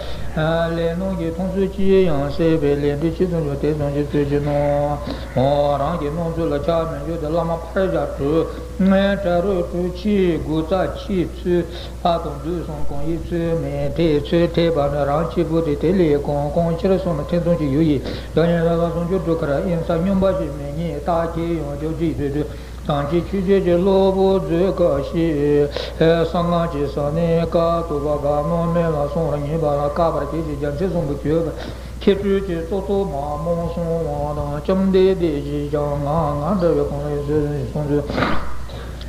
ལས་སྣང་གི་མཐོང་ཚུལ་ཅི་ཡང་སྲིད་པའི་ལས་འབྲས་ཅི་ཙམ་འབྱུང་དེ་ཙམ་གྱི་ཚུལ་གྱིས་སྣང་། རང་གི་སྣང་ཚུལ་ལ་ཆགས་མི་འཇུག་སྟེ་བླ་མ་ཕར་བཞག་གྲུ་གྲྭ་རོགས་གྲུ་ཆས་དགུ་རྩ་ཆས་ཚུལ་ལྷ་དང་བདུད་གསུམ་གང་ཡིན་ཚུལ་མེད་དེ་ཚུལ་ཐེག་པ་ནི་རང་གཅིག་པུ་སྟེ་དེ་ལས་གང་གང་ཕྱིར་སོང་ན་ཐེ་ཚོམ་གྱི་ཡུལ་ཡིན། བདག་ཉིད་ལ་ལ་སོང་ཆོས་གྲུ་ཁར་ཨིན་ས་སྨྱོན་པ་ཞིག་མི་རྙེད་རྟགས་ཁས་ཡོང་ཆོག་ཅིག་ཐོས་དུས། དམ་ཅན་ཆོས་རྗེ་གི་སློབ་བུ་མཛོད་དཀའ་ཞེས། གསང་སྔགས་ཀྱི་ས་ནས་བཀའ་ཐོབ་པ་དགའ་སྣང་མེད་ལ་སོང་བར་ངེས་པ་ལ་བཀག་པར་བྱེད་ཅིང་རྒྱལ་མཚན་གསུམ་པོ་བརྗོད་པར་མཁས་གྲོལ་གྱི་གཙུག་ཏོར་མ་མོ་གསུང་བ་དང་བཅོམ་ལྡན་འདས་ཀྱིས་ཀྱང་ང་ང་འདྲ་བའི་གང་ལ་ཡོད་ཟེར་གསུངས་ཚུལ།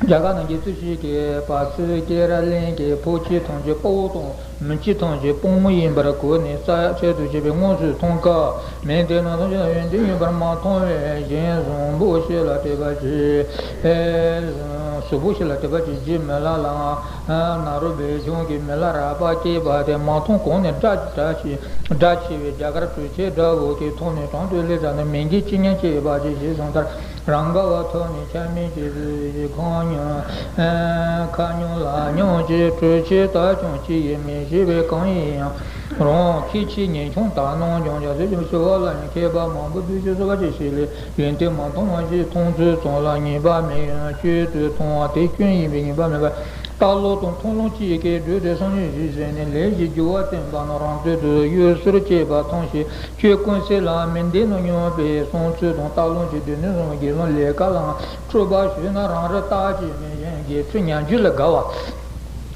རྒྱ་གར་ནང་གི་རྩོད་གཞི་གི་བ་ཚོས་ཀེ་ར་གླིང་གི་ཕོ་ཁྱི་ཐམས་ཅད་དཔའ་བོ་དང་། མི་ཁྱི་ཐམས་ཅད་དཔུང་མོ་ཡིན་པར་གོ་ནས་རྩ་ཆེད་དུ་བྱས་པའི་དངོས་སུ་མཐོང་སྐབས་མི་དེ་རྣམས་ཐམས་ཅད་ལ་ཡོན་ཏན་ཡོད་པར་མ་མཐོང་བས་གཞན་བཟང་པོ་ཞིག་ལ་དད་པ་བྱེད། གཟུ་བོ་ཞིག་ལ་དད་པ་བྱེད་ཀྱི་མི་ལ་ལའང་ན་རོ་སྦལ་ཆུང་གི་མི་ལ་རག་པ་སྐྱེས་པ་དེ་མ་མཐོང་གོང་ནས་དགྲ་དགྲ་ཆེ་དགྲ་ཆེ་བའི་རྒྱ་གར་གྲུ་ཆད་འདྲ་བོ་གི་ཐོག་ནས་དྲང་དུ་སླེབས་ཙ་ན་མི་འགས་ཅི་ཉན་སྐྱེས་པ་ཅིག་ཞེས་གསུངས་ལྟར། རང་དགའ་བ་ཐོབ་ནས་ཆ་མེད་ཀྱི་ཁོང་སྙོམས་ཁ་སྙོམས་ལ་སྙོམས་ཀྱི་གྲོས་ཆོད་ལྟ་ཀྱང་ཅི་ཡིན་མི་ཤེས་པས། གང་ཡིན་ཡང་རང་ཁྱི་ཆེ་ཉེ་ཆུང་དག་སྣང་ཀྱང་རྒྱ་མཚོའི་ཞི་བ་ལ་ཡང་མཁས་པ་མང་པོ་བསྡུས་ཀྱི་བཟོ་བ་ཅིག་ཤེས་ལས་ཡོན་ཏན་མ་མཐོང་བ་ཞིག་མཐོང་ཚུལ་ཙམ་ལ་ངེས་པ་མེད། ཡང་སྤྱོད་དུ་མཐོང་བ་དེ་སྐྱོན་ཡིན་པས་ངེས་པ་མེད་པར་ལྟ་ཀློག་དང་མཐོང་ལོང་གཅིག་གིས་བགྲོས་ཏེ་སངས་རྒྱས་ཞེས་ཟེར་ནས་ལས་ཀྱི་རྒྱུ་བ་བསྟན་པ་ན་རང་ཚོད་དུ་གཡོ་ཟོར་སྐྱེས་པ་མཐོང་ཞིང་། ཁྱོད་ཀུན་གསལ་ལ་མི་ལྡན་ནོ་སྙམ་པའི་བསམ་ཚུལ་དང་ལྟ་ལོང་གི་སྡེ་སྣོད་བཟང་བའི་དགེ་སློང་ལས་ཀ་ལའང་འཁྲུལ་པ་ཞུགས་ན་རང་རིག་རྟག་གཅིག་མིན་ཞིང་དགེ་ཕྲུག་ཉམས་རྒྱུ་ལ་དགའ་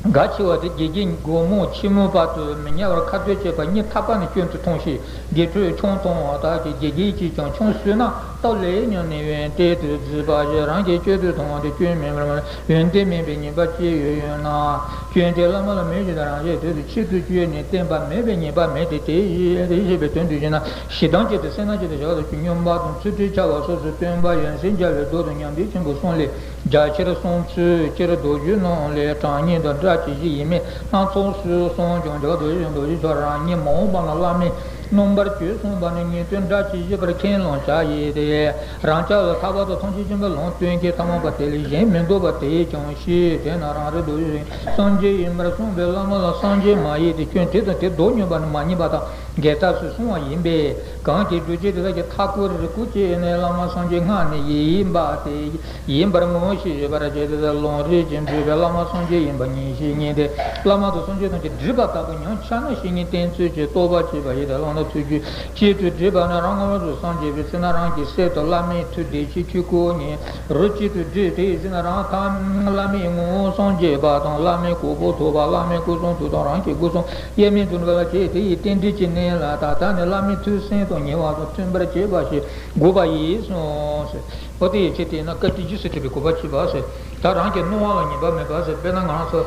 བ། དགའ་ཆེ་བ་དེ་དགེ་རྒན་སྒོར་མོ་ཆེན་མོ་བར་དུ་མི་ཉར་བར་ཁ་གཏད་བྱེད་པ་གཉིས་ཐག་པ་ནས་སྐྱོན་དུ་མཐོང་ཞིང་དགེ་ཕྲུག་ཆང་འཐུང་བ་དག་གིས་དགེ་རྒན་གྱིས་ཀྱང་ཆང་ཟོས་ན་སྟབས་ལེགས་སྙམ་ནས་ཡོན་ཏན་དུ་བརྩིས་པ་ཞིག་རང་གིས་སྤྱོད་དུ་མཐོང་བ་དེ་སྐྱོན་མིན་པར་མ་ཡོན་ཏན་མིན་པའི་ཉེས་པ་ཅི་ཡོད་ཡོད་ན། སྐྱོན་དེ་བླ་མ་ལ་མོས་ཤིང་དང་རང་གཞན་དོན་དུ་ཆེད་དུ་བཅོས་ནས་བསྟན་པ་མེད་པའི་ཉེས་པ་མེད་དེ། དེ་ཡིས་དེ་ཡིས་ཞེས་པའི་དོན་དུ་བཞེད་ན་ཞེ་སྡང་སྐྱེས་ཏེ་སེར་སྣ་སྐྱེས་ཏེ་བྱ་བ་དང་སྐྱོན་སྨྱོན་པ་དང་ཚུལ་ཁྲིམས་འཆལ་བ་སོགས་སུ་སྟོན་པ་ཡོན་སྲིད་འཇལ་བའི་མདོ་དང་མཉམ་པའི་ཆེན་པོ་གསུམ་ལས་རྒྱ་ཆེར་གསུངས་ཚུལ་སྤྱིར་མདོ་རྒྱུད་ནང་ལས་གྲངས་སྙིང་དང་སྒྲ་ཇི་བཞིན་ཡིན་མིན་སྣ་ཚོགས་སུ་གསུངས་ཀྱང་བྱ་བ་མདོ་རྒྱུད་མདོ་རྒྱུད་ཆོས་རང་ཉིད་མ་འོངས་པ་ན་བླ་མའི་རྣམ་པར་གྱུར་གསུངས་པ་ནི་ངེས་དོན་སྒྲ་ཇི་བཞིན་པར་ཁས་བླངས་བྱ་ཡི་སྟེ། རང་ཅག་ལ་ཐར་པ་དང་ཐམས་ཅད་མཁྱེན་པའི་ལམ་སྟོན་མཁན་ཐ་མལ་པ་དེ་ལས་གཞན་མི་འདུག་པ་དེས་ཀྱང་ཤེས། དེས་ན་རང་རིག་མདོ་ཡི་སངས་རྒྱས་ཡིན་པར་གསུངས་པའི་བླ་མ་ལ་སངས་རྒྱས་མ་ཡིན་ཏེ་སྐྱོན་དེ་དང་དེ་མདོ་སྨྱོན་པ་ནི་མ་ཉེས་པ་དང་འགལ་ཐབས་སུ་གསུངས་པ་ཡིན་པས། གང་གིས་སྒྲུབ་བྱེད་དེ་དག་གི་མཐའ་བསྐོར་རིགས་བསྐུལ་བྱས་ནས་བླ་མ་སངས་རྒྱས་སྔགས་ནས་ཡིན་པ་དེ་ཡིན་པར་ངོ་ཤེས་པར་བྱས་ཏེ་ལམ་རིམ་གྱིས་འགྲུབ་པའི་བླ་མ་སངས་རྒྱས་ཡིན་པ་ངེས་ཤེས་རྙེད་དེ། བླ་མ་དང་སངས་རྒྱས་ཐམས་ཅད་སྒྲིབ་པ་ལྟ་བུ་ཡང་ཆ་ན་བཤེས་གཉེན་བསྟེན་ཚུལ་གྱི་རྟོགས་པ་བྱེད་པ་ཡིན་ཏེ། བླ་མ་ཐུགས་རྒྱུད་གཅིག་ཏུ་སྒྲིལ་བ་ནི་རང་ངོ་སྤྲོད་སངས་རྒྱས་པའི་ཚེ་ན་རང་གི་སྲས་དང་བླ་མའི་ཐུགས་བདེ་ཕྱིར་ཆོས་སྐུ་ཉིད་རོ་གཅིག་ཏུ་སྒྲིལ། དེ་ཡི་ཚེ་ན་རང་ཐ་བླ་མའི་ངོ་བོ་སངས་རྒྱས་པ་དང་བླ་མའི་གོ་འཕང་ཐོབ་པ། བླ་མའི་སྐུ་གསུང་ཐུགས་དང་རང་གི་སྐུ་གསུང་དབྱེར་མེད་དུ་འགྲུབ་པ་ལ་བྱེད། དེ་ཡི་རྟེན་འབྲེལ་གྱི་གནད་ལ་ད་ལྟ་ནས་བླ་མའི་ཐུགས་སེམས་དང་ཉེ་བ་དང་མཐུན་པར་བྱེད་པ་ཞིག་དགོས་པ་ཡིན་གསུངས། འོ་དེ་ཡི་ཕྱིར་དེས་ན་བཀའ་དྲིན་རྗེས་སུ་དྲན་པའི་གོ་འཕང་མཆིས་པ་ཟེར། ད་རང་གི་སྣང་བ་ལ་ངེས་པ་མེད་པ་ཟེར། དཔེར་ན་ང་ཚོ་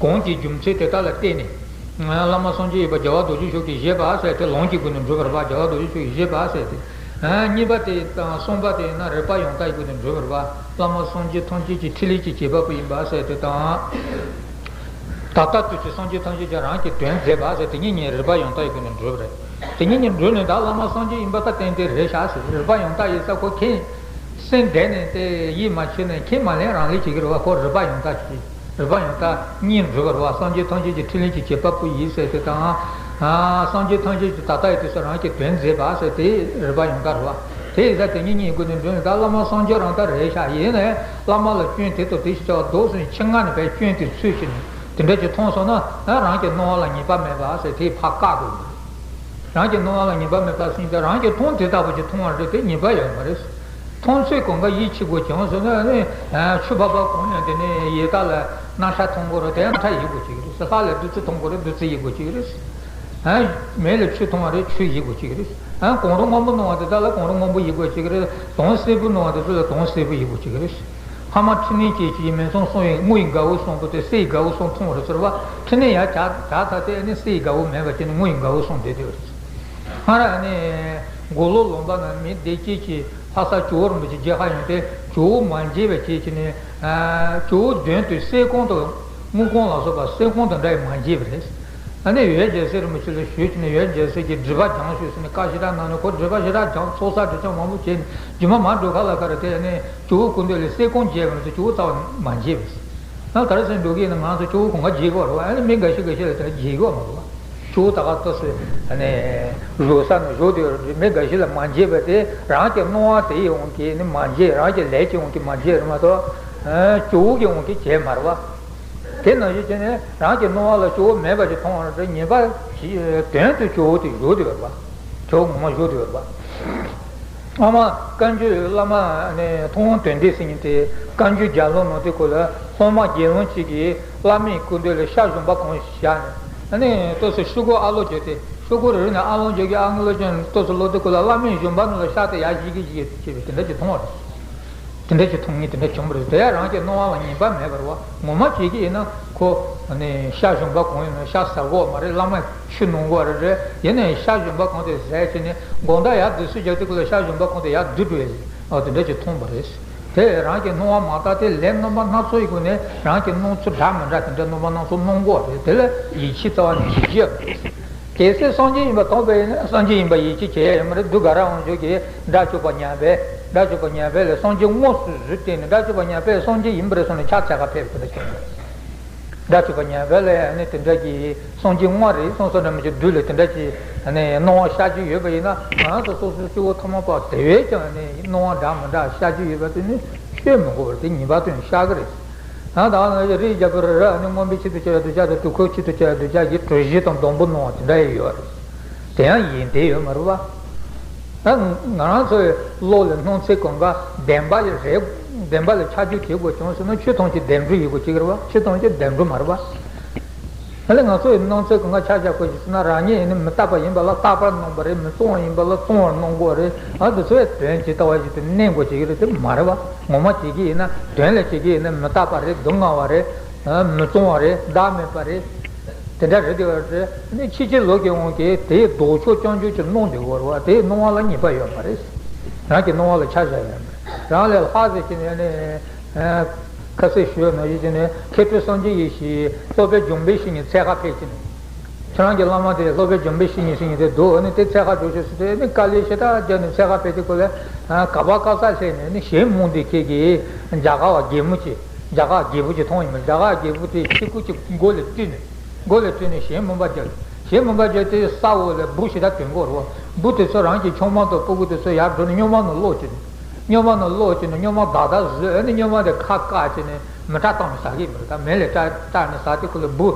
གོང་གི་རྒྱུ་མཚན་དེ་དག་ལ་བརྟེན་ནས། བླ་མ་སངས་རྒྱས་ཡིན་པ་རྒྱལ་བ་རྡོ་རྗེ་འཆང་གིས་བཞེད་པ་ཟེར་ཏེ་ལམ་གྱི་སྒོ་ནས་འགྲུབ་པར་བ། རྒྱལ་བ་རྡོ་རྗེ་འཆང་གིས་བཞེད་པ་ཟེར་ཏེ། གཉིས་པ་དེ་དང་གསུམ་པ་དེ་ཡིན་ན་རིག་པ་ཡང་དག་གི་སྒོ་ནས་འགྲུབ་པར་བ། བླ་མ་སངས་རྒྱས་ཐམས་ཅད་ཀྱི་ཕྲིན་ལས་ཀྱི་བྱེད་པ་པོ་ཡིན་པ་ཟེར་ཏེ་དང་། ད་ལྟ་དུས་ཀྱི་སངས་རྒྱས་ཐམས་ཅད་ཀྱང་རང་གི་དོན་མཛད་པ་ཟེར་དེ་གཉིས་གཉིས་རིག་པ་ཡང་དག་གི་སྒོ་ནས་འགྲུབ་པ་རེད། དེ་གཉིས་གཉིས་འགྲུབ་ནས་ད་བླ་མ་སངས་རྒྱས་ཡིན་པ་ད་ཏན་ཏན་རེད་ཤག་ཟེར། རིག་པ་ཡང་དག་ཡིན་ས་ཁོ་མཁྱེན། སེམས་བདེ་ནས་དེ་ཡིད་མ་ཆེས་ནས་ཁས་མ་ལེན་རང་ལས་བྱེད་ཀྱི་རེད་བ། ཁོ་རིག་པ་ཡང་དག་གི་ རིག་པ་ཡང་དག་གཉིས་འགྲུབ་པ་རེད་བ། སངས་རྒྱས་ཐམས་ཅད་ཀྱི་ཕྲིན་ལས་ཀྱི་བྱེད་པ་པོ་ཡིན་ཟེར་དེ་དང་། སངས་རྒྱས་ཐམས་ཅད་ཀྱི་ད་ལྟ་ཡི་དུས་སུ་རང་གི་དོན་མཛད་པ་ཟེར་དེ་རིག་པ་ཡང་དག་རེད་བ། དེ་ཡིན་ཙང་དེ་གཉིས་གཉིས་སྒོ་ནས་འགྲོ་ནས། ད་བླ་མ་སངས་རྒྱས་རང་དག་རེད་ཤག་ཡིན་ནའི་བླ་མ་ལ་སྐྱོན་དེ་དང་དེ་ཞིག་བྱ་བ་འདུག་ཟེར་ནས་ཆེད་མངགས་ནས་བས་སྐྱོན་དེ་འཚོལ་བྱས་ནས་དེ་འདྲ་ཅིག་མཐོང་སོང་ན། རང་གི་སྣང་བ་ལ་ངེས་པ་མེད་པ་ཟེར་དེ་ཕར་བཀག་དགོས། རང་གི་སྣང་བ་ལ་ངེས་པ་མེད་པ་ཟེར་ནས། རང་གིས་མཐོང་དེ་ལྟ་བུ་ཅིག་མཐོང་བ་རེད་དེ་ངེས་པ་ཡོད་མ་རེད། མཐོང་ཚུལ་གང་ག་ཡིད་ཆེས་དགོས་ཀྱང་ཟེར་ན་ནི། ཆུ་ཕག་པ་གང་ཡང་དེ་ནི་ཡི་དྭགས་ལ་རྣག་ཁྲག་མཐོང་དགོས་རེད་དེ་ཡང་རྣག་ཁྲག་ཡིད་དགོས་ཀྱི་རེད། ལྷ་ལ་བདུད་རྩི་མཐོང་དགོས་རེད་བདུད་རྩི་ཡིད་དགོས་ཀྱི་རེད། མེ་ལ་ཆུ་མཐོང་བ་རེད་ཆུ་ཡིད་དགོས་ཀྱི་རེད། གང་རུང་སྔོན་པོ་མཐོང་བ་དེ་དག་ལ་གང་རུང་སྔོན་པོ་ཡིད་དགོས་ཀྱི་རེད། དོན་སེར་པོ་མཐོང་བ་དེ་ཚོ་ལ་དོན་སེར་པོ་ཡིད་དགོས་ཀྱི་རེད། ཕ་མ་འཕྲིན་ལས་ཅན་གྱི་མིང་ཚང་གསུམ་ཡི་དངུལ་ཡི་དགའ་བོ་གསུམ་པོ་དེ་གསེར་ཡི་དགའ་བོ་གསུམ་མཐོང་བ་རེད་ཟེར་བ། འཕྲིན་ལས་ཡར་བྱ་བྱ་ཚར་དེ་ནི་གསེར་ཡི་དགའ་བོ་མེད་པ་ཅན་དངུལ་ཡི་དགའ་བོ་གསུམ་བསྡད་དེ་བ་རེད། སྔར་ནི་མགོ་ལོག་ལུང་པ་ན་མི་སྡེ་གཅིག་གིས་ལྷ་ས་ཇོ་བོ་རིན་པོ་ཆེ་མཇལ་ཁ་ཡོང་སྟེ་ཇོ་བོ་མ་མཇལ་བ་བྱས་ཀྱི་ནས། ཇོ་བོ་མདུན་དུ་གསེར་ཀོང་དང་དངུལ་ཀོང་ལ་སོགས་པ་གསེར་ཀོང་དང་འདྲ་བའི་མ་མཇལ་བ་རེད། ཨ་ནི་ཡོན་རྒྱལ་སྲས་རིན་པོ་ཆེ་ལ་ཞུས་ཀྱི་ནས་ཡོན་རྒྱལ་སྲས་ཀྱིས་སྒྲིབ་པ་སྦྱངས་ཤོག་ཟེར་ནས་བཀའ་ཞེ་དྲག་གནང་ནས། ཁོ་སྒྲིབ་པ་ཞེ་དྲག་སྦྱངས་ཚོགས་བསགས་སྒྲིབ་སྦྱང་མང་པོ་བྱས་ནས་རྒྱུ་མ་མར་འགྲོ་ཁ་ལ་ཁ་རེ་དེ་ནས་ཇོ་བོ་སྐུ་མདུན་ལ་གསེར་ཀོང་མཇལ་བ་ནས་ཇོ་བོ་རྩ་བ་མ་མཇལ་བས། ང་ག་རེ་ཟེར་འགྲོ་གི་ཡིན་ན་ང་ཚོ་ཇོ་བོ་གང་ག་མཇལ་གི་རེད་བ། ཨ་ནི་མི་འགའ་ཤས་འགའ་ཤས་ལ་དེ་འདྲ་མཇལ་གི་ཡོད་མ་རེད་བ། ཇོ་བོ་ད་ག་ལྟ་སེ་ཨ་ནི་བཞུགས་ས་ནས་བཞུགས་དེ་ཡོད་རེད། མི་འགའ་ཤས་ལ་མ་མཇལ་བ་དེ་རང་གི་སྣང་བ་དེ་ཡི་དབང་གིས་ནི་མ་མཇལ། རང་གི་ལས་ཀྱི་དབང་གིས་མ་མཇལ་རེད་མ་གཏོགས་ཇོ་བོ་གི་དབང་གིས་མཇལ་མ་རེད་བ། དེ་ནང་བཞིན་བྱས་ནས་རང་གི་སྣང་བ་ལ་ཇོ་བོ་མེད་པ་ཞིག་མཐོང་བ་རེད། ངེས་པ་ཞིག་དོན་དུ་ཇོ་བོ་དེ་བཞུགས་དེ་ཡོད་པ། ཇོ་བོ་ངོ་མ་བཞུགས་དེ་ཡོད་པ། ཨ་མ་བཀའ་འགྱུར་བླ་མ་ནས་མཐོང་དོན་འདི་ཟེར་མཁན་དེ་བཀའ་འགྱུར་རྒྱལ་ལུང་ནང་དེ་ཁོ་ལ་སློབ་མ་དགེ་སློང་གཅིག་གིས་བླ་མའི་སྐུ་མདུན་ལ་ཤ་ཞོན་པ་གང་བཞག་ནས། ཨ་ནི་ལྟོས་སུ་ཤོག་གུ་ཨ་ལོ་བརྒྱབ་སྟེ་ཤོག་གུ་རེ་རེ་ནས་ཨ་ལོ་བརྒྱབ་ཀྱི་ཨ་ལོ་བརྒྱབ་ནས་ལྟོས་སུ་ལོ་དེ་ཁོ་ལ་བླ་མའི་ཞོན་པ་ནང་ལ་ཤ་དེ་ཡར་བཞེས་ཀྱི་བཞེས་ཀྱི་བྱས་པའི་དེ་འདྲ་ཅིག་མཐོང་བ་རེད། དེ་འདྲ་ཅིག་མཐོང་ངེས་དེ་འདྲ་བྱུང་བ་རེད། དེ་ཡང་རང་གི་སྣང་བ་ལ་ངེས་པ་མེད་པར་བ། ངོ་མ་བྱེད་ཀྱི་ཡིན་ན་ཁོ་ནི་ཤ་ཞོན་པ་གང་ཡིན་ན་ཤ་ཟ་གོ་མ་རེད། བླ་མ་ཆུ་ནང་གོ་རེད་རེད། ཡིན་ནའི་ཤ་ཞོན་པ་གང་དེ་ཟས་བྱས་ནས་དགོང་དག་ཡར་དུས་སུ་རྒྱག་དུས་ཁོ་ལ་ཤ་ཞོན་པ་གང་དེ་ཡར་བསྡུ་འགྲོ་ཡ། ཨ་དེ་འདྲ་ཅིག་མཐོང་བ་རེད། དེ་རང་གི་སྣང་བ་མ་དག་སྟེ་ལས་རྣམ་པ་སྣ་ཚོགས་ཡི་སྒོ་ནས་རང་གི་སྣང་ཚུལ་འདྲ་མི་འདྲ་དེ་འདྲ་རྣམ་པ་སྣ་ཚོགས་སྣང་གོ་རེད། དེ་ལ་ཡིད་ཆེས་རྩ་བ་ནས་བྱེད་ཀྱི་ཡོད་མ་རེད། གལ་སྲིད་སངས་རྒྱས་ཡིན་པ་རྟོགས་པ་ཡིན་ན་སངས་རྒྱས་ཡིན་པ་ཡིད་ཆེས་བྱེད་ཡ་ཡོད་མ་རེད། བདུད་དགའ་རབ་དབང་ཕྱུག་གིས་དགྲ་བཅོམ་པ་མྱང་འཕེལ། དགྲ་བཅོམ་པ་མྱང་འཕེལ་ལ་སངས་རྒྱས་དངོས་སུ་གཟིགས་ཏེ་ནི་དགྲ་བཅོམ་པ་མྱང་འཕེལ་སངས་རྒྱས་ཡིན་པ་རེད་གསུངས་ནས་ཕྱག་འཚལ་ག་ཕེབས་པ་དེ་འདྲ་བྱུང་། དགྲ་བཅོམ་པ་མྱང་འཕེལ་ལ་ཡང་ནི་དེ་འདྲ་གྱི་སངས་རྒྱས་དངོས་རེད་གསུངས་སོ་འདྲ་མི་ཅིག་བདུད་ལ་དེ་འདྲ་གྱི་ནི་སྣང་བ་ཤར་གྱི་ཡོད་པ་ཡིན་ན། ང་རང་ཚོ་སོ་སོའི་སྤྱི་བོ་ཐ་མལ་པ་དེ་བས་ཀྱང་ནི་སྣང་བ་འདྲ་མི་འདྲ་ཤར་གྱི་ཡོད་པ་དེ་ནི་བཤད་མི་དགོས་པར་དེ་ངེས་པར་དུ་ཤར་གི་རེད། ད་ད་ང་རིགས་རྒྱ་བོད་རི་རི་ནི་མངོན་པའི་ཆེད་དུ་བྱ་བའི་གདུལ་བྱ་དང་དུས་འཁོར་ཆེད་དུ་བྱ་བའི་གདུལ་བྱ་གི་གྲོལ་གཞི་དང་སྡོང་པོ་སྣང་བ་དེ་འདྲ་ཡི་ཡོད་རེད། དེ་ཡང་ཡིན་དེ་ཡོད་མ་རེད་བ། ད་ང་རང་ཚོའི་བློ་ལ་སྣང་ཚད་གང་ག་བདེན་པ་ལ་རེད། བདེན་པ་ལ་ཆ་འཇོག་བྱེད་དགོས་བྱུང་ཟེར་ན་ཆོས་ཐམས་ཅད་བདེན་གྲུབ་ཡིན་དགོས་ཀྱི་རེད་བ། ཆོས་ཐམས་ཅད་བདེན་གྲུབ་མ་རེད་བ། ཨ་ལས་ང་ཚོ་ཡི་སྣང་ཚུལ་གང་ག་ཆ་བཞག་དགོས་ཞེས་ཟེར་ན། རང་ཉིད་ཡིན་ན་མི་རྟག་པ་ཡིན་པ་ལ་རྟག་པར་སྣང་བ་རེད། མི་གཙང་བ་ཡིན་པ་ལ་གཙང་བར་སྣང་དགོས་རེད། ཨ་དེ་ཚོའི་དོན་ཇི་ལྟ་བ་ཞིག་ཏུ་གནས་དགོས་བྱེད་ཀྱི་རེད། དེ་མ་རེད་བ། ངོ་མ་བྱེད་ཀྱི་ཡིན་ན་དོན་ལ་བྱེད་ཀྱི་ཡིན་ན་མི་རྟག་པ་རེད། སྡུག་བསྔལ་བ་རེད། ཨ་མི་གཙང་བ་རེད། བདག་མེད་པ་རེད། དེ་འདྲ་རེད་དེ་བ་རེད། ནི་ཕྱི་ཕྱིར་ལོག་གི་དབང་གིས་དེའི་ལྡོག་ཕྱོགས་རྐྱང་རྐྱང་ཅིག་སྣང་བསྡད་དགོས་རེད་བ། དེའི་སྣང་བ་ལ་ངེས་པ་ཡོད་མ་རེད། རང་གི་སྣང་བ་ལ་ཆ་བཞག་ཡོད་མ་རེད། རང་ལས་ལྷག་ཟེར་གྱི་ནས་ནི། ཁ་གསལ་ཞུ་ཡ་ནང་བཞིན་བྱས་ནས་མཁས་གྲུབ་སངས་རྒྱས་ཡེ་ཤེས་སློབ་དཔོན་འཇམ་དཔལ་བཤེས་གཉེན་འཚོལ་ག་ཕེབས་ཀྱི་ནས། ཁྱེད་རང་གི་བླ་མ་དེ་སློབ་དཔོན་འཇམ་དཔལ་བཤེས་གཉེན་ཟེར་མཁན་དེ་འདུག་ཨ་ནི་དེ་འཚོལ་ག་འགྲོ་ཤོག་ཟེར་ཏེ་ཨ་ནི་དཀའ་ལས་ཞེ་དྲག་བརྒྱབ་ནས་འཚོལ་ག་ཕེབས་དུས་སྐབས་ལ། ག་པར་དཀའ་ས་སླེབས་ནས་ཨ་ནི་གཞན་མང་དེ་ཁྱེད་ཀྱིས་རྒྱ་གར་བ་རྒད་པོ་ཅིག་རྒྱ་གར་རྒད་པོ་ཅིག་མཐོང་ཡིན་པ། རྒྱ་གར་རྒད་པོ་དེ་ཁྱི་གུ་ཅིག་མགོ་ལ་དཀྲིས་ནས། མགོ་ལ་དཀྲིས་ནས་གཞན་མོན་པ་རྒྱབ། གཞན་མོན་པ་རྒྱབ་དེ་ས་འོག་ལ་འབུ་ཞེ་དྲག་ཐོན་གྱི་ཡོད་རེད་བ། འབུ་དེ་ཚོ་རང་གི་ཆུང་མ་དང་སྤུ་གུ་དེ་ཚོ་ཡར་འགྲོ་ནས་སྨྱོན་མ་ནང་སློག་བྱས་ནས། སྨྱོན་མ་ནང་སློག་བྱས་ནས་སྨྱོན་མ་བདག་བདག་བཟོས། ཨ་ནི་སྨྱོན་མ་དེ་ཁ་བཀག་བྱས་ནས་མེ་སྲེག་བཏང་ནས་ཟ་གི་ཡིན་པ་རེད། ད་མེ་ལ་སྲེག་སྲེག་ནས་ཟ་དུས་སྐབས་ལ་འབུ་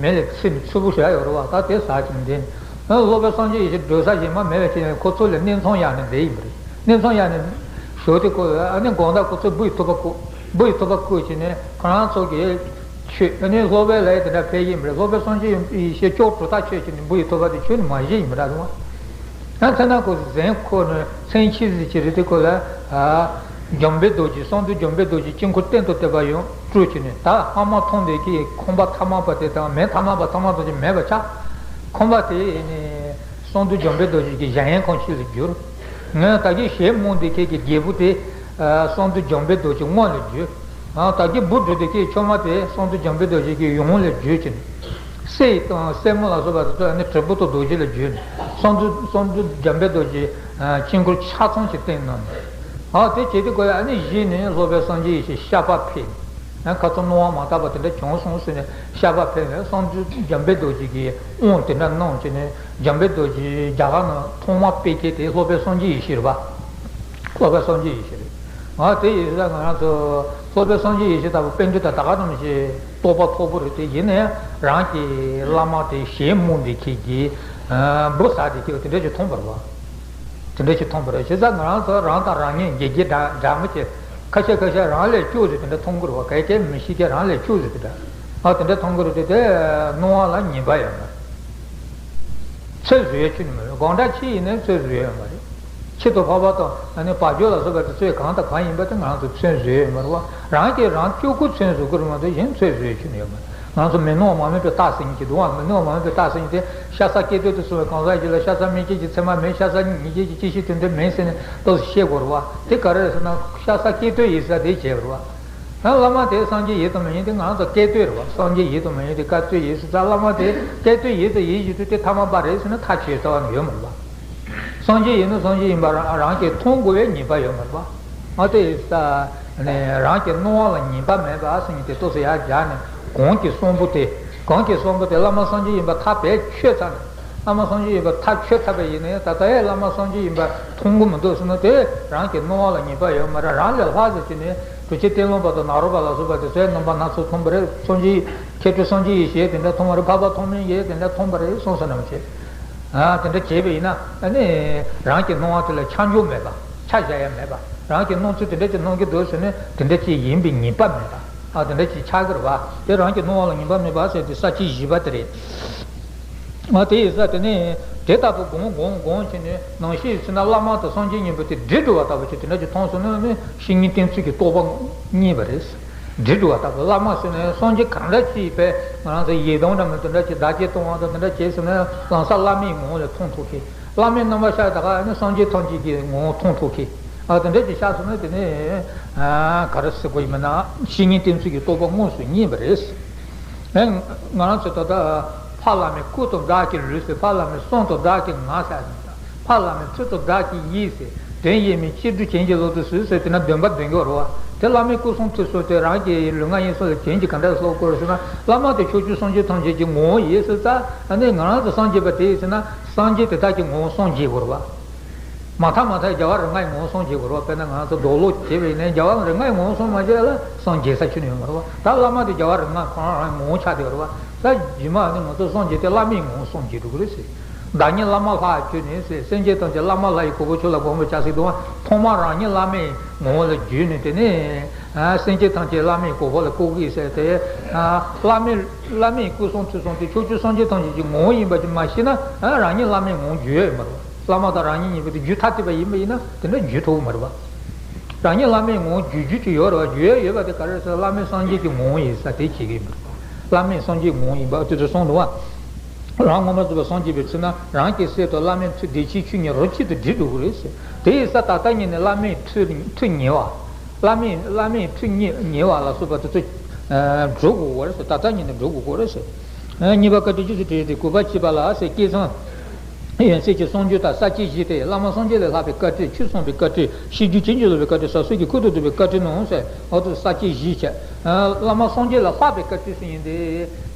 མེ་ལ་ཚིག་ནས་ཚིག་པོ་ཞིག་ཡོད་རེད་བ། ད་དེ་ཟ་བྱས་ནས་བསྡད་ནས། ཨ་སློབ་དཔོན་སངས་རྒྱས་ཡེ་ཤེས་སྡོད་ས་གཞན་མ་མེད་པ་བྱས་ནས་ཁོ་ཚོ་ལ་གནས་མཚམས་གཡར་ནས་བསྡད་ཡིན་པ་རེད། གནས་མཚམས་གཡར་ནས་བཞག་དུས་སྐབས་ལ་ཨ་ནི་དགོང་དག་ཁོ་ཚོས་འབུ་ཡི་ཐུབ་པ་བཀོལ། འབུ་ཡི་ཐུབ་པ་བཀོལ་བྱས་ནས་ཁོ་རང་ཚོ་གིས། ཆོས་ཨ་ནི་སློབ་དཔོན་ལ་ཡི་དེ་འདྲ་ཕེབས་ཀྱི་མ་རེད། སློབ་དཔོན་སངས་རྒྱས་ཡེ་ཤེས་སྐྱོ་གྲུབ་ཐག་ཆོད་ཀྱི་ནི་འབུ་ཡི་ཐུབ་པ་དེ་ཁྱོན་ནས་མ་བཞེས་ཡིན་པ་འདྲ་འདུག་ད་ཚེ་ན་ཁོ་གཟན་ཁོ་ནི་མཚན་ཆེ་ཟིག་ཅིག་རེད། དེ་ཁོ་ལ་ཨ་འཇམ་དཔལ་རྡོ་རྗེ་གསང་འདུས་འཇམ་དཔལ་རྡོ་རྗེ་དཀྱིལ་འཁོར་སྟེང་དུ་བསྟོད་པ་ཡང་སྤྲུལ་གྱི་ནི། ད་ཨ་མ་མཐོང་དེ་ཁྱེད་ཁང་པ་ཐ་མལ་པ་དེ་དང་མེ་ཐ་མལ་པ་ཐ་མལ་པ་ཅིག་མེད་པ་ཆགས། ཁང་པ་དེ་ནི་གསང་འདུས་འཇམ་དཔལ་རྡོ་རྗེ་གི་གཞལ་ཡས་ཁང་ཞིག་ལ་གྱུར། ངས་ད་གིན་ཞལ་མང་དེ་ཁྱེད་ཀྱི་རྒྱལ་པོ་དེ་ཨ་གསང་འདུས་འཇམ་དཔལ་རྡོ་རྗེ་དངོས་ལ་གྱུར། ད་གིན་འབུ་བྲོས་དེ་ཁྱེད་ཆུང་མ་དེ་གསང་འདུས་འཇམ་དཔལ་རྡོ་རྗེ་གི་ཡུམ་ལ་བརྗོད་ཅིང་། སྲས་དང་སྲས་མོ་ལ་སོགས་པ་དེ་ཚོ་ནི་དྲིལ་བུ་དང་རྡོ་རྗེ་ལ་བརྗོད་ནས་གསང་འདུས་གསང་འདུས་འཇམ་དཔལ་རྡོ་རྗེ་དཀྱིལ་འཁོར་ཆ་ཚང་ཞིག་བསྟན་གནང་ནས། ཨ་དེ་བྱེད་དུས་ཁོ་ཡ་ཨ་ནི་གཞི་ནས་སློབ་དཔོན་སངས་རྒྱས་ཡེ་ཤེས་ཤ་པ་ཕེབས། ཁ་ཚུར་སྣང་བ་མ་དག་པ་དེ་འདྲ་བྱུང་སོང་ཟེར་ནས་བཤད་པ་ཕེབས་ནས། སངས་རྒྱས་འཇམ་དཔལ་རྡོ་རྗེ་གིས་དབང་དེ་འདྲ་གནང་བྱས་ནས། འཇམ་དཔལ་རྡོ་རྗེ་རྒྱ་གར་ནང་ཐོག་མར་སྤེལ་མཁན་དེ་སློབ་དཔོན་སངས་རྒྱས་ཡེ་ཤེས་རེད་པ། སློབ་དཔོན་སངས་རྒྱས་ཡེ་ཤེས་རེད། ང་དེ་ཡིན་ཙང་ང་རང་ཚོ་སློབ་དཔོན་སངས་རྒྱས་ཡེ་ཤེས་ལྟ་བུ་དཔེ་འདི་དང་ད་ག་ཙམ་ཞིག་རྟོགས་པ་མཐོ་པོ་རེད་དེ། ཡིན་ནའི་རང་གི་བླ་མ་དེ་ཞེ་མུག་འདི་ཁྱེད་ཀྱིས་འབུ་ཟ་དེ་ཁྱེད་དེ་འདྲ་ཞིག་མཐོང་པ་རེད་པ། དེ་འདྲ་ཞིག་མཐོང་པ་རེད། བྱས་ཙང་ང་རང་ཚོ་རང་དང་རང་གཉིས་དགེ་རྒན་འདྲ་འདྲ་མོ་བྱས། ཁ་ཤས་ཁ་ཤས་རང་ལས་སྐྱོ་ཟེར་དེ་འདྲ་མཐོང་གི་རེད་པ། གལ་ཏེ་མི་ཤེས་མཁན་རང་ལས་སྐྱོ་ཟེར་དེ་འདྲ། ཨ་དེ་འདྲ་མཐོང་གི་རེད་དེ། དེ་སྣང་བ་ལ་ཉེས་པ་ཡོད་མ་རེད། ཚོད་བཟོ་ཡས་ཁྱོན་ནས་མི་འདུག་གང་འདྲ་ཅིག་ཡིན་ནའི་ཚོད་བཟོ་ཡས་ཡོད་མ་རེད། ཁྱི་དང་ཕག་པ་དང་ཨ་ནི་བ་ཅོ་ལ་སོགས་པ་དེ་ཚོས་གང་དང་གང་ཡིན་པ་དེ་ང་ཚོ་ཚོད་བཟོ་ཡས་ཡོད་མ་རེད་པ། རང་གིས་རང་སྐྱོ་ཁུ་ཚོད་བཟོ་གི་རེད་མ་གཏོགས་གཞན་ཚོད་བཟོ་ཡས་ཁྱོན་ནས་ཡོད་མ་རེད། ང་ཚོ་མི་སྣང་བ་མ་དམིགས་པའི་རྟགས་ཟེར་མཁན་ཅིག་འདུག་པ། མི་སྣང་བ་མ་དམིགས་པའི་རྟགས་ཟེར་མཁན་དེ་ཤ་ཟ་སྐྱེ་དུས་དུ་སོང་བའི་གང་ཟག་ཅིག་ལ་ཤ་ཟ་སྨན་དཔྱད་ཀྱི་ཚད་མ་མེད། ཤ་ཟ་ཉིད་སྐྱེ་གི་སྐྱེད་ཤས་དོན་དུ་མེད་ཟེར་ནས་ཏོག་ཙམ་བཤད་དགོས་རེད་པ། དེ་ག་རེ་རེད་ཟེར་ན་ཤ་ཟ་སྐྱེ་དུས་ཡིན་ས་དེ་བྱས་པ་རེད་པ། ཡང་བླ་མ་དེ་སངས་རྒྱས་ཡིན་དང་མ་ཡིན་དེ་ང་ཚོ་སྐལ་དོད་རེད་པ། སངས་རྒྱས་ཡིན་དང་མ་ཡིན་དེ་སྐལ་དོད་ཡིན་ཟེར་ཙང་། བླ་མ་དེ་སྐལ་དོད་ཡིན་དང་ཡིན་བཞིན་དུ་དེ་ཐ་མལ་པ་རེད་ཟེར་ན་ཐག་ཆོད་རྩ་བ་ནས་ཡོད་མ་རེད་པ། སངས་རྒྱས་ཡིན་ན་སངས་རྒྱས་ཡིན་པ་རང་གིས་མཐོང་དགོས་པའི་ཉེས་པ་ཡོད་མ་རེད་པ། ཨ་དེ་ཡིན་ཙང་ནས་རང་གི་སྣང་བ་ལ་ཉེས་པ་མེད་པ་ཟེར་མཁན་དེ་ཏོག་ཙམ་ཡར་སྦྱར་ནས། གོང་གི་གསུམ་པོ་དེ། གོང་གི་གསུམ་པོ་དེ་བླ་མ་སངས་རྒྱས་ཡིན་པ་ཐག་བེད་ཆོད་ཚར་ནས། བླ་མ་སངས་རྒྱས་ཡིན་པ་ཐག་ཆོད་ཚར་བ་ཡིན་ནའི་ད་ལྟ་ཡང་བླ་མ་སངས་རྒྱས་ཡིན་པ་མཐོང་གི་མི་འདུག་ཟེར་ན་དེ་རང་གི་སྣང་བ་ལ་ཉེས་པ་ཡོད་མ་རེད། རང་ལས་ལྷག་ཟེར་གྱི་ནས་གྲུབ་ཆེན་ཏེ་ལོ་པ་དང་ནཱ་རོ་པ་ལ་སོགས་པ་དེ་ཚོས་རྣམ་པ་སྣ་ཚོགས་མཐོང་པ་རེད། སངས་རྒྱས་མཁས་གྲུབ་སངས་རྒྱས་ཡེ་ཤེས་དེ་འདྲ་མཐོང་བ་རེད། འཕགས་པ་ཐོགས་མེད་ཡེ་དེ་འདྲ་མཐོང་པ་རེད་གསུངས་སོ་ནམ་བྱེད། ཨ་དེ་འདྲ་བྱས་པ་ཡིན་ན་ཨ་ནི་རང་གི་སྣང་བ་དེ་ལ་ཆ་འཇོག་མེད་པ། ཆ་བཞག་ཡ་མེད་པ། རང་གི་སྣང་ཚུལ་དེ་འདྲ་ཅིག་སྣང་གི་འདུག་ཟེར་ནས་དེ་འདྲ་ཅིག་ཡིན་པའི་ཉེས་པ་མེད་པ། ཨ་དེ་འདྲ་ཅིག་ཆགས་ཀྱི་རེད་པ། དེ་རང་གི་སྣང་བ་ལ་ཉེས་པ་མེད་པ་ཟེར་དེ་ས་བཅད་བཞི་པ་དེ་རེད། ཨ་དེ་ཡིན་ཙང་དེ་ནས་དེ་ལྟ་བུ་སྒོམ་སྒོམ་སྒོམ་བྱས་ནས་ནང་བཞིན་ཟེར་ན་བླ་མ་དང་སངས་རྒྱས་གཉིས་པོ་དེ་འདྲིས་འགྲོ་བ་ལྟ་བུ་ཅིག་དེ་འདྲ་ཅིག་མཐོང་སོང་ན་ནི་བཤེས་གཉེན་བསྟེན་ཚུལ་གྱི་རྟོགས་པ་རྙེད་པ་རེད། འདྲིས་འགྲོ་བ་ལྟ་བུ། བླ་མ་ཟེར་ནས་སངས་རྒྱས་གང་འདྲ་ཅིག་པས་ང་རང་ཚོ་ཡི་དམ་འདྲ་མིན་དེ་འདྲ་ཅིག་བདག་གཅེས་གཏོང་བ་དང་དེ་འདྲ་བྱས་ཟེར་ན་ལམ་སང་བླ་མའི་ངོ་བོ་ལ་མཐོང་ཐུབ་མཁན། བླ་མའི་རྣམ་པར་ཤར་ད་ག་ནི་སངས་རྒྱས་ཐམས་ཅད་ཀྱི་ངོ་བོ་མཐོང་ཐུབ་མཁན། ཨ་དེ་འདྲ་ཅིག་ཤར་སོང་ན་དེ་ནས་ཨ་ག་རེ་ཟེར་དགོས་ཡིན་མིན་ན་བཤེས་གཉེན་བསྟེན་ཚུལ་གྱི་རྟོགས་པ་དངོས་སུ་རྙེད་པ་རེད། ཨེ། ང་རང་ཚོ་ད་ལྟ་ཕ་བླ་མའི་སྐུ་དང་བདག་གི་ལུས་ཟེར། ཕ་བླ་མའི་གསུང་དང་བདག་གི་ངག་ཟེར། ཕ་བླ་མའི་ཚུལ་དང་བདག་གི་ཡིད་ཟེར། དོན་ཡེ་མེད་གཅེར་བུ་གྱེན་གྱི་ལོག་ཏུ་གསོལ་ཟེར་དེ་ན་འདོན་པ་འདོན་གྱི་ཡོད་རེད་པ། དེ་བླ་མའི་སྐུ་གསུང་ཐུགས་གསུང་དེ་རང་གི་ལུས་ངག་ཡིད་གསུམ་ལ་གྱེན་གྱིས་ག་འདྲ་སློབ་དགོས་རེད་ཟེར་ན། བླ་མ་དེ་ཕྱོགས་བཅུའི་སངས་རྒྱས་ཐམས་ཅད་ཀྱི་ངོ་བོ་ཡིན་ཟེར་ཙང་། ཨ་ནི་ང་རང་ཚོ་སངས་རྒྱས་པ་དེ་ཡིན་ཟེར་ན་སངས་རྒྱས་དེ་དག་གི་ངོ་བོ་སངས་རྒྱས་དགོས་རེད་པ། མ་མཐའ་མ་མཐའ་རྒྱལ་བ་རིགས་ལྔ་ཡི་ངོ་བོ་སངས་རྒྱས་དགོས་རེད་པ། དཔེར་ན་ང་ཚོ་རྡོ་སློབ་བྱས་པ་ཡིན་ནའི་རྒྱལ་བ་རིགས་ལྔ་ཡི་ངོ་བོ་སངས་མ་རྒྱས་ལ་སངས་རྒྱས་ས་ཁྱོན་ནས་ཡོད་མ་རེད་པ། ད་བླ་མ་དེ་རྒྱལ་བ་རིགས་ལྔ་ཁོ་རང་རང་ངོ་བོ་ཆགས་བསྡད་ཡོད་རེད་པ། ད་རྗེས་མ་ནི་ང་ཚོ་སངས་རྒྱས་དེ་བླ་མའི་ངོ་བོ་སངས་རྒྱས་འགྲོ་གི་རེད་ཟེར། བདག་ཉིད་བླ་མ་ལྷར་གྱུར་ནས་ཟེར། སེམས་ཅན་ཐམས་ཅད་བླ་མ་ལྷ་ཡི་གོ་འཕང་མཆོག་ལ་གོམས་པར་བྱ་ཟེར་དུས། ཐོག་མར་རང་ཉིད་བླ་མའི་ངོ་བོ་ལ་གྱུར་ནས་དེ་ནས་སེམས་ཅན་ཐམས་ཅད་བླ་མའི་གོ་འཕང་ལ་བཀོད་ཀྱི་ཟེར་ཏེ། བླ་མའི་བླ་མའི་སྐུ་གསུང་ཐུགས་གསུང་དེ་ཕྱོགས་བཅུའི་སངས་རྒྱས་ཐམས་ཅད་ཀྱི་ངོ་བོ་ཡིན་པ་ཅིག་མ་ཤེས་ན་རང་ཉིད་བླ་མའི་ངོ་བོ་འགྱུར་ཡ་ཡོད་མ་རེད། བླ་མ་དང་རང་ཉིད་གཉིས་པོ་དེ་རྒྱུད་ཐ་དད་པ་ཡིན་པ་ཡིན་ན་དེ་འདྲ་འགྱུར་ཐུབ་ཀྱི་མ་རེད་པ། རང་ཉིད་བླ་མའི་ངོ་བོ་འགྱུར་རྒྱུ་ཅིག་ཡོད་རེད་པ། འགྱུར་ཡ་ཡོད་པ་དེ་ག་རེ་ཟེར། བླ་མའི་སངས་རྒྱས་ཀྱི་ངོ་བོ་ཡིན་ས་དེ་བྱེད་ཀྱི་ཡིན་པ་རེད་པ། བླ་མའི་སངས་རྒྱས་ངོ་བོ་ཡིན་པ་དེ་ཚོ་གསུངས་འདུག་པ། རང་ངོ་མ་རྫོགས་པར་སངས་རྒྱས་པའི་ཚེ་ན་རང་གི་སྲས་དང་བླ་མའི་ཚུལ་བདེ་ཆེན་ཆོས་གཉིས་རོ་གཅིག་ཏུ་འདྲེས་འགྲོ་གི་རེད་ཟེར། དེ་ཡིན་ཙང་ད་ལྟ་ཉིད་ནས་བླ་མའི་ཁྲིད་ཁྲིད་ཉེ་བ། བླ་མའི་བླ་མའི་ཁྲིད་ཉེ་ཉེ་བ་ལ་སོགས་པ་དེ་ཚོ་འགྲོ་དགོས་ཀྱི་རེད་ཟེར། ད་ལྟ་ཉིད་ནས་འགྲོ་དགོས་ཀྱི་རེད་ཟེར། གཉིས་པ་བཀའ་དྲིན་རྗེས་སུ་དྲན་ཏེ། དགུ་པ་བཅུ་པ་ལ་ཟེར། བསྐལ་བཟང་ཡན་ཆད་ཀྱི་གསུང་རྒྱུན་དང་ས་བཅད་བཞི་སྟེ། བླ་མ་སངས་རྒྱས་ལས་ལྷག་པའི་བཀའ་དྲིན། ཆོས་གསུངས་པའི་བཀའ་དྲིན། ཤེས་རྒྱུད་ཇི་བཞིན་སློབ་པའི་བཀའ་དྲིན། ཟབ་གསལ་གྱི་ཁུར་དུ་བསྡུས་པའི་བཀའ་དྲིན་ནོ་ཟེར། འོ་དེ་ས་བཅད་བཞི་བྱས། བླ་མ་སངས་རྒྱས་ལས་ལྷག་པའི་བཀའ་དྲིན་ཟེར་མཁན་དེ།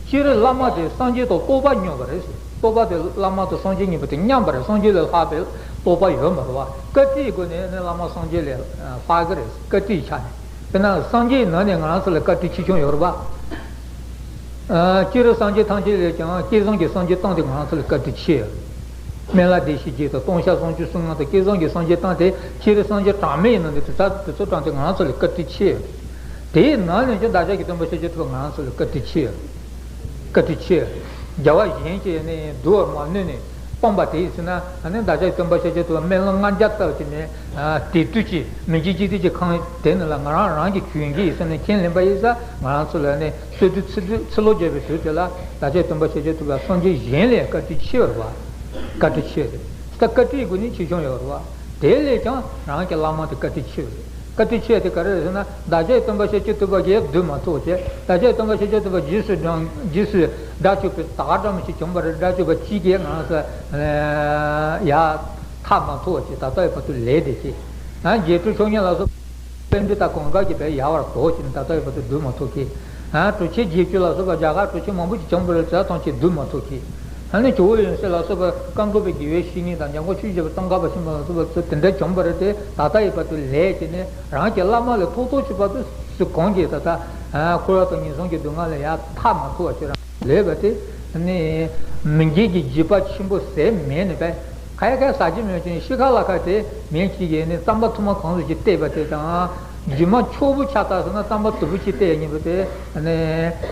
སྤྱིར་བླ་མ་དེ་སངས་རྒྱས་དང་རྟོགས་པ་མཉམ་པ་རེད་ཟེར། རྟོགས་པ་དེ་བླ་མ་དང་སངས་རྒྱས་གཉིས་པོ་དེ་མཉམ་པ་རེད། སངས་རྒྱས་ལས་ལྷག་པའི་རྟོགས་པ་ཡོད་མ་རེད་པ། བཀའ་དྲིན་སྒོ་ནས་ནི་བླ་མ་སངས་རྒྱས་ལས་ལྷག་གི་རེད། བཀའ་དྲིན་ཆ་ནས། དཔེར་ན་སངས་རྒྱས་ནང་ནས་ང་རང་ཚོ་ལ་བཀའ་དྲིན་ཆེ་ཆུང་ཡོད་རེད་པ། ཨ་སྤྱིར་སངས་རྒྱས་ཐམས་ཅད་ལས་ཀྱང་བསྐལ་བཟང་གི་སངས་རྒྱས་བཏང་དེ་ང་རང་ཚོ་ལ་བཀའ་དྲིན་ཆེ། སྨན་བླ་བདེ་གཤེགས་བརྒྱད་དང་སྟོང་གསལ་སུམ་ཅུ་སོ་ལྔ་དང་བསྐལ་བཟང་གི་སངས་རྒྱས་བཏང་དེ་སྤྱིར་སངས་རྒྱས་གྲངས་མེད་ཡིན་ནོ་དེ་དེ་ཚོ་དེ་ཚོ་བཏང་དེ་ང་རང་ཚོ་ལ་བཀའ་དྲིན་ཆེ། དེའི་ནང་ནས་ཀྱང་བདག་ཅག་གི་སྟོན་པ་ཤཱཀྱ་ཐུབ་པ་ང་རང་ཚོ་ལ་བཀའ་དྲིན་ཆེ། བཀའ་དྲིན་ཆེ། རྒྱལ་བ་གཞན་གྱིས་ནི་བསྡུ་བར་མ་ནུས་ནས་སྤངས་པ་དེ་ཡིན་ཟེར་ན། ཨ་ནི་བདག་ཅག་སྟོན་པ་ཤཱཀྱ་ཐུབ་པ་སྨན་བླ་ལྔ་བརྒྱ་བཏབ་ཀྱི་ནས། ཨ་དེ་དུས་ཀྱི་མི་མཇེད་ཅི་སྟེ་ཀྱི་ཁང་དེ་ནི་ལ་ང་རང་རང་གི་གྱོན་གྱི་ཡིན་ཟེར་ནས་ཁས་ལེན་པ་ཡིན་ཙང་། ང་རང་ཚོ་ལ་ནི་གསོལ་དུས་ཚིག་ཚིག་ལོ་བརྒྱབ་པའི་དུས་དེ་ལ་བདག་ཅག་སྟོན་པ་ཤཱཀྱ་ཐུབ་པ་སངས་རྒྱས་གཞན་ལས་བཀའ་དྲིན་ཆེ་བ་རེད་པ། བཀའ་དྲིན་ཆེ་རེད། ད་བཀའ་དྲིན་སྒོ་ནས་ཆེ་ཆུང་ཡོད་རེད་པ། དེ་ལས་ཀྱང་རང་གི་བླ་མ་དེ་བཀའ་དྲིན་ཆེ་བ་རེད། བཀའ་དྲིན་ཆེ་དེ་ག་རེ་རེད་ཟེར་ན། བདག་ཅག་སྟོན་པ་ཤཱཀྱ་ཐུབ་པ་གིས་བསྡུ་མ་ཐུབ་བྱས། བདག་ཅག་སྟོན་པ་ཤཱཀྱ་ཐུབ་པ་རྗེས་སུ་འབྲང་རྗེས་སུ་དགྲ་བཅོམ་པའི་ད་ག་འདྲ་མོ་ཞིག་བྱུང་བ་རེད། དགྲ་བཅོམ་པ་གཅིག་གིས་ང་རང་ཚོ་ཡར་ཐར་མ་ཐུབ་བྱས། ད་ལྟ་བའི་བར་དུ་ལས་དེ་བྱས། ཡང་རྗེ་བཙུན་མཆོག་བརྙེས་ལ་སོགས་ བསྟན་པའི་ད་གང་ག་གི་བས་ཡལ་བར་དོགས་ཀྱི་ནི་ད་ལྟ་ཡོད་པ་དེ་བསྡུ་མ་ཐུབ་ཀི། ཨ་གྲུབ་ཆེན་བརྒྱད་ཅུ་ལ་སོགས་པ་རྒྱ་གར་གྲུབ་ཆེན་མང་པོ་ཅིག་བྱུང་བ་རེད་ཟེར་ཐམས་ཅད་བསྡུ་མ་ཐུབ་ཀི། ཨ་ནི་ཇོ་བོ་ཡོན་སྲས་ལ་སོགས་པ་བཀའ་འགོག་པའི་དགེ་བའི་བཤེས་གཉེན་དང་འཇམ་མགོན་ཆོས་ཀྱི་རྒྱལ་པོ་ཙོང་ཁ་པ་ཆེན་པོ་ལ་སོགས་པ་ཚོ་དེ་འདྲ་བྱུང་བ་རེད་དེ། ད་ལྟ་ཡོད་པ་དེ་ལས་ཀྱི་ནི་རང་གི་བླ་མ་ལས་ཐོག་ཐོག་ཆུད་པ་དེ་སུ་གང་གིས་ད་ལྟ་འཁོར་བ་དང་ངན་སོང་གི་སྡུག་བསྔལ་ལས་ཡར་ཐར་མ་ཐུབ་པ་ཅིག་རང་ལས་པ་དེ་ནི་མི་འགྱུར་གྱི་འཇིགས་པ་ཆེན་པོ་ཟད་མེད་ནི་པས། ཁ་ཡ་ཁ་ཡ་ཟ་རྒྱུ་མེད་ཅིང་ཤི་ཁ་ལ་ཁ་དེ་མེད་ཅིག་གིས་ནི་རྩམ་པ་ཐུར་མ་གང་ཟིག་ཅིག་བལྟས་པ་དེ་དང་། རྒྱུ་མ་ཆོག་པོ་ཆགས་ཚར་སོང་ན་རྩམ་པ་དུ་པོ་ཅིག་བལྟས་ཡ་ཉིན་པོ་དེ་ནི་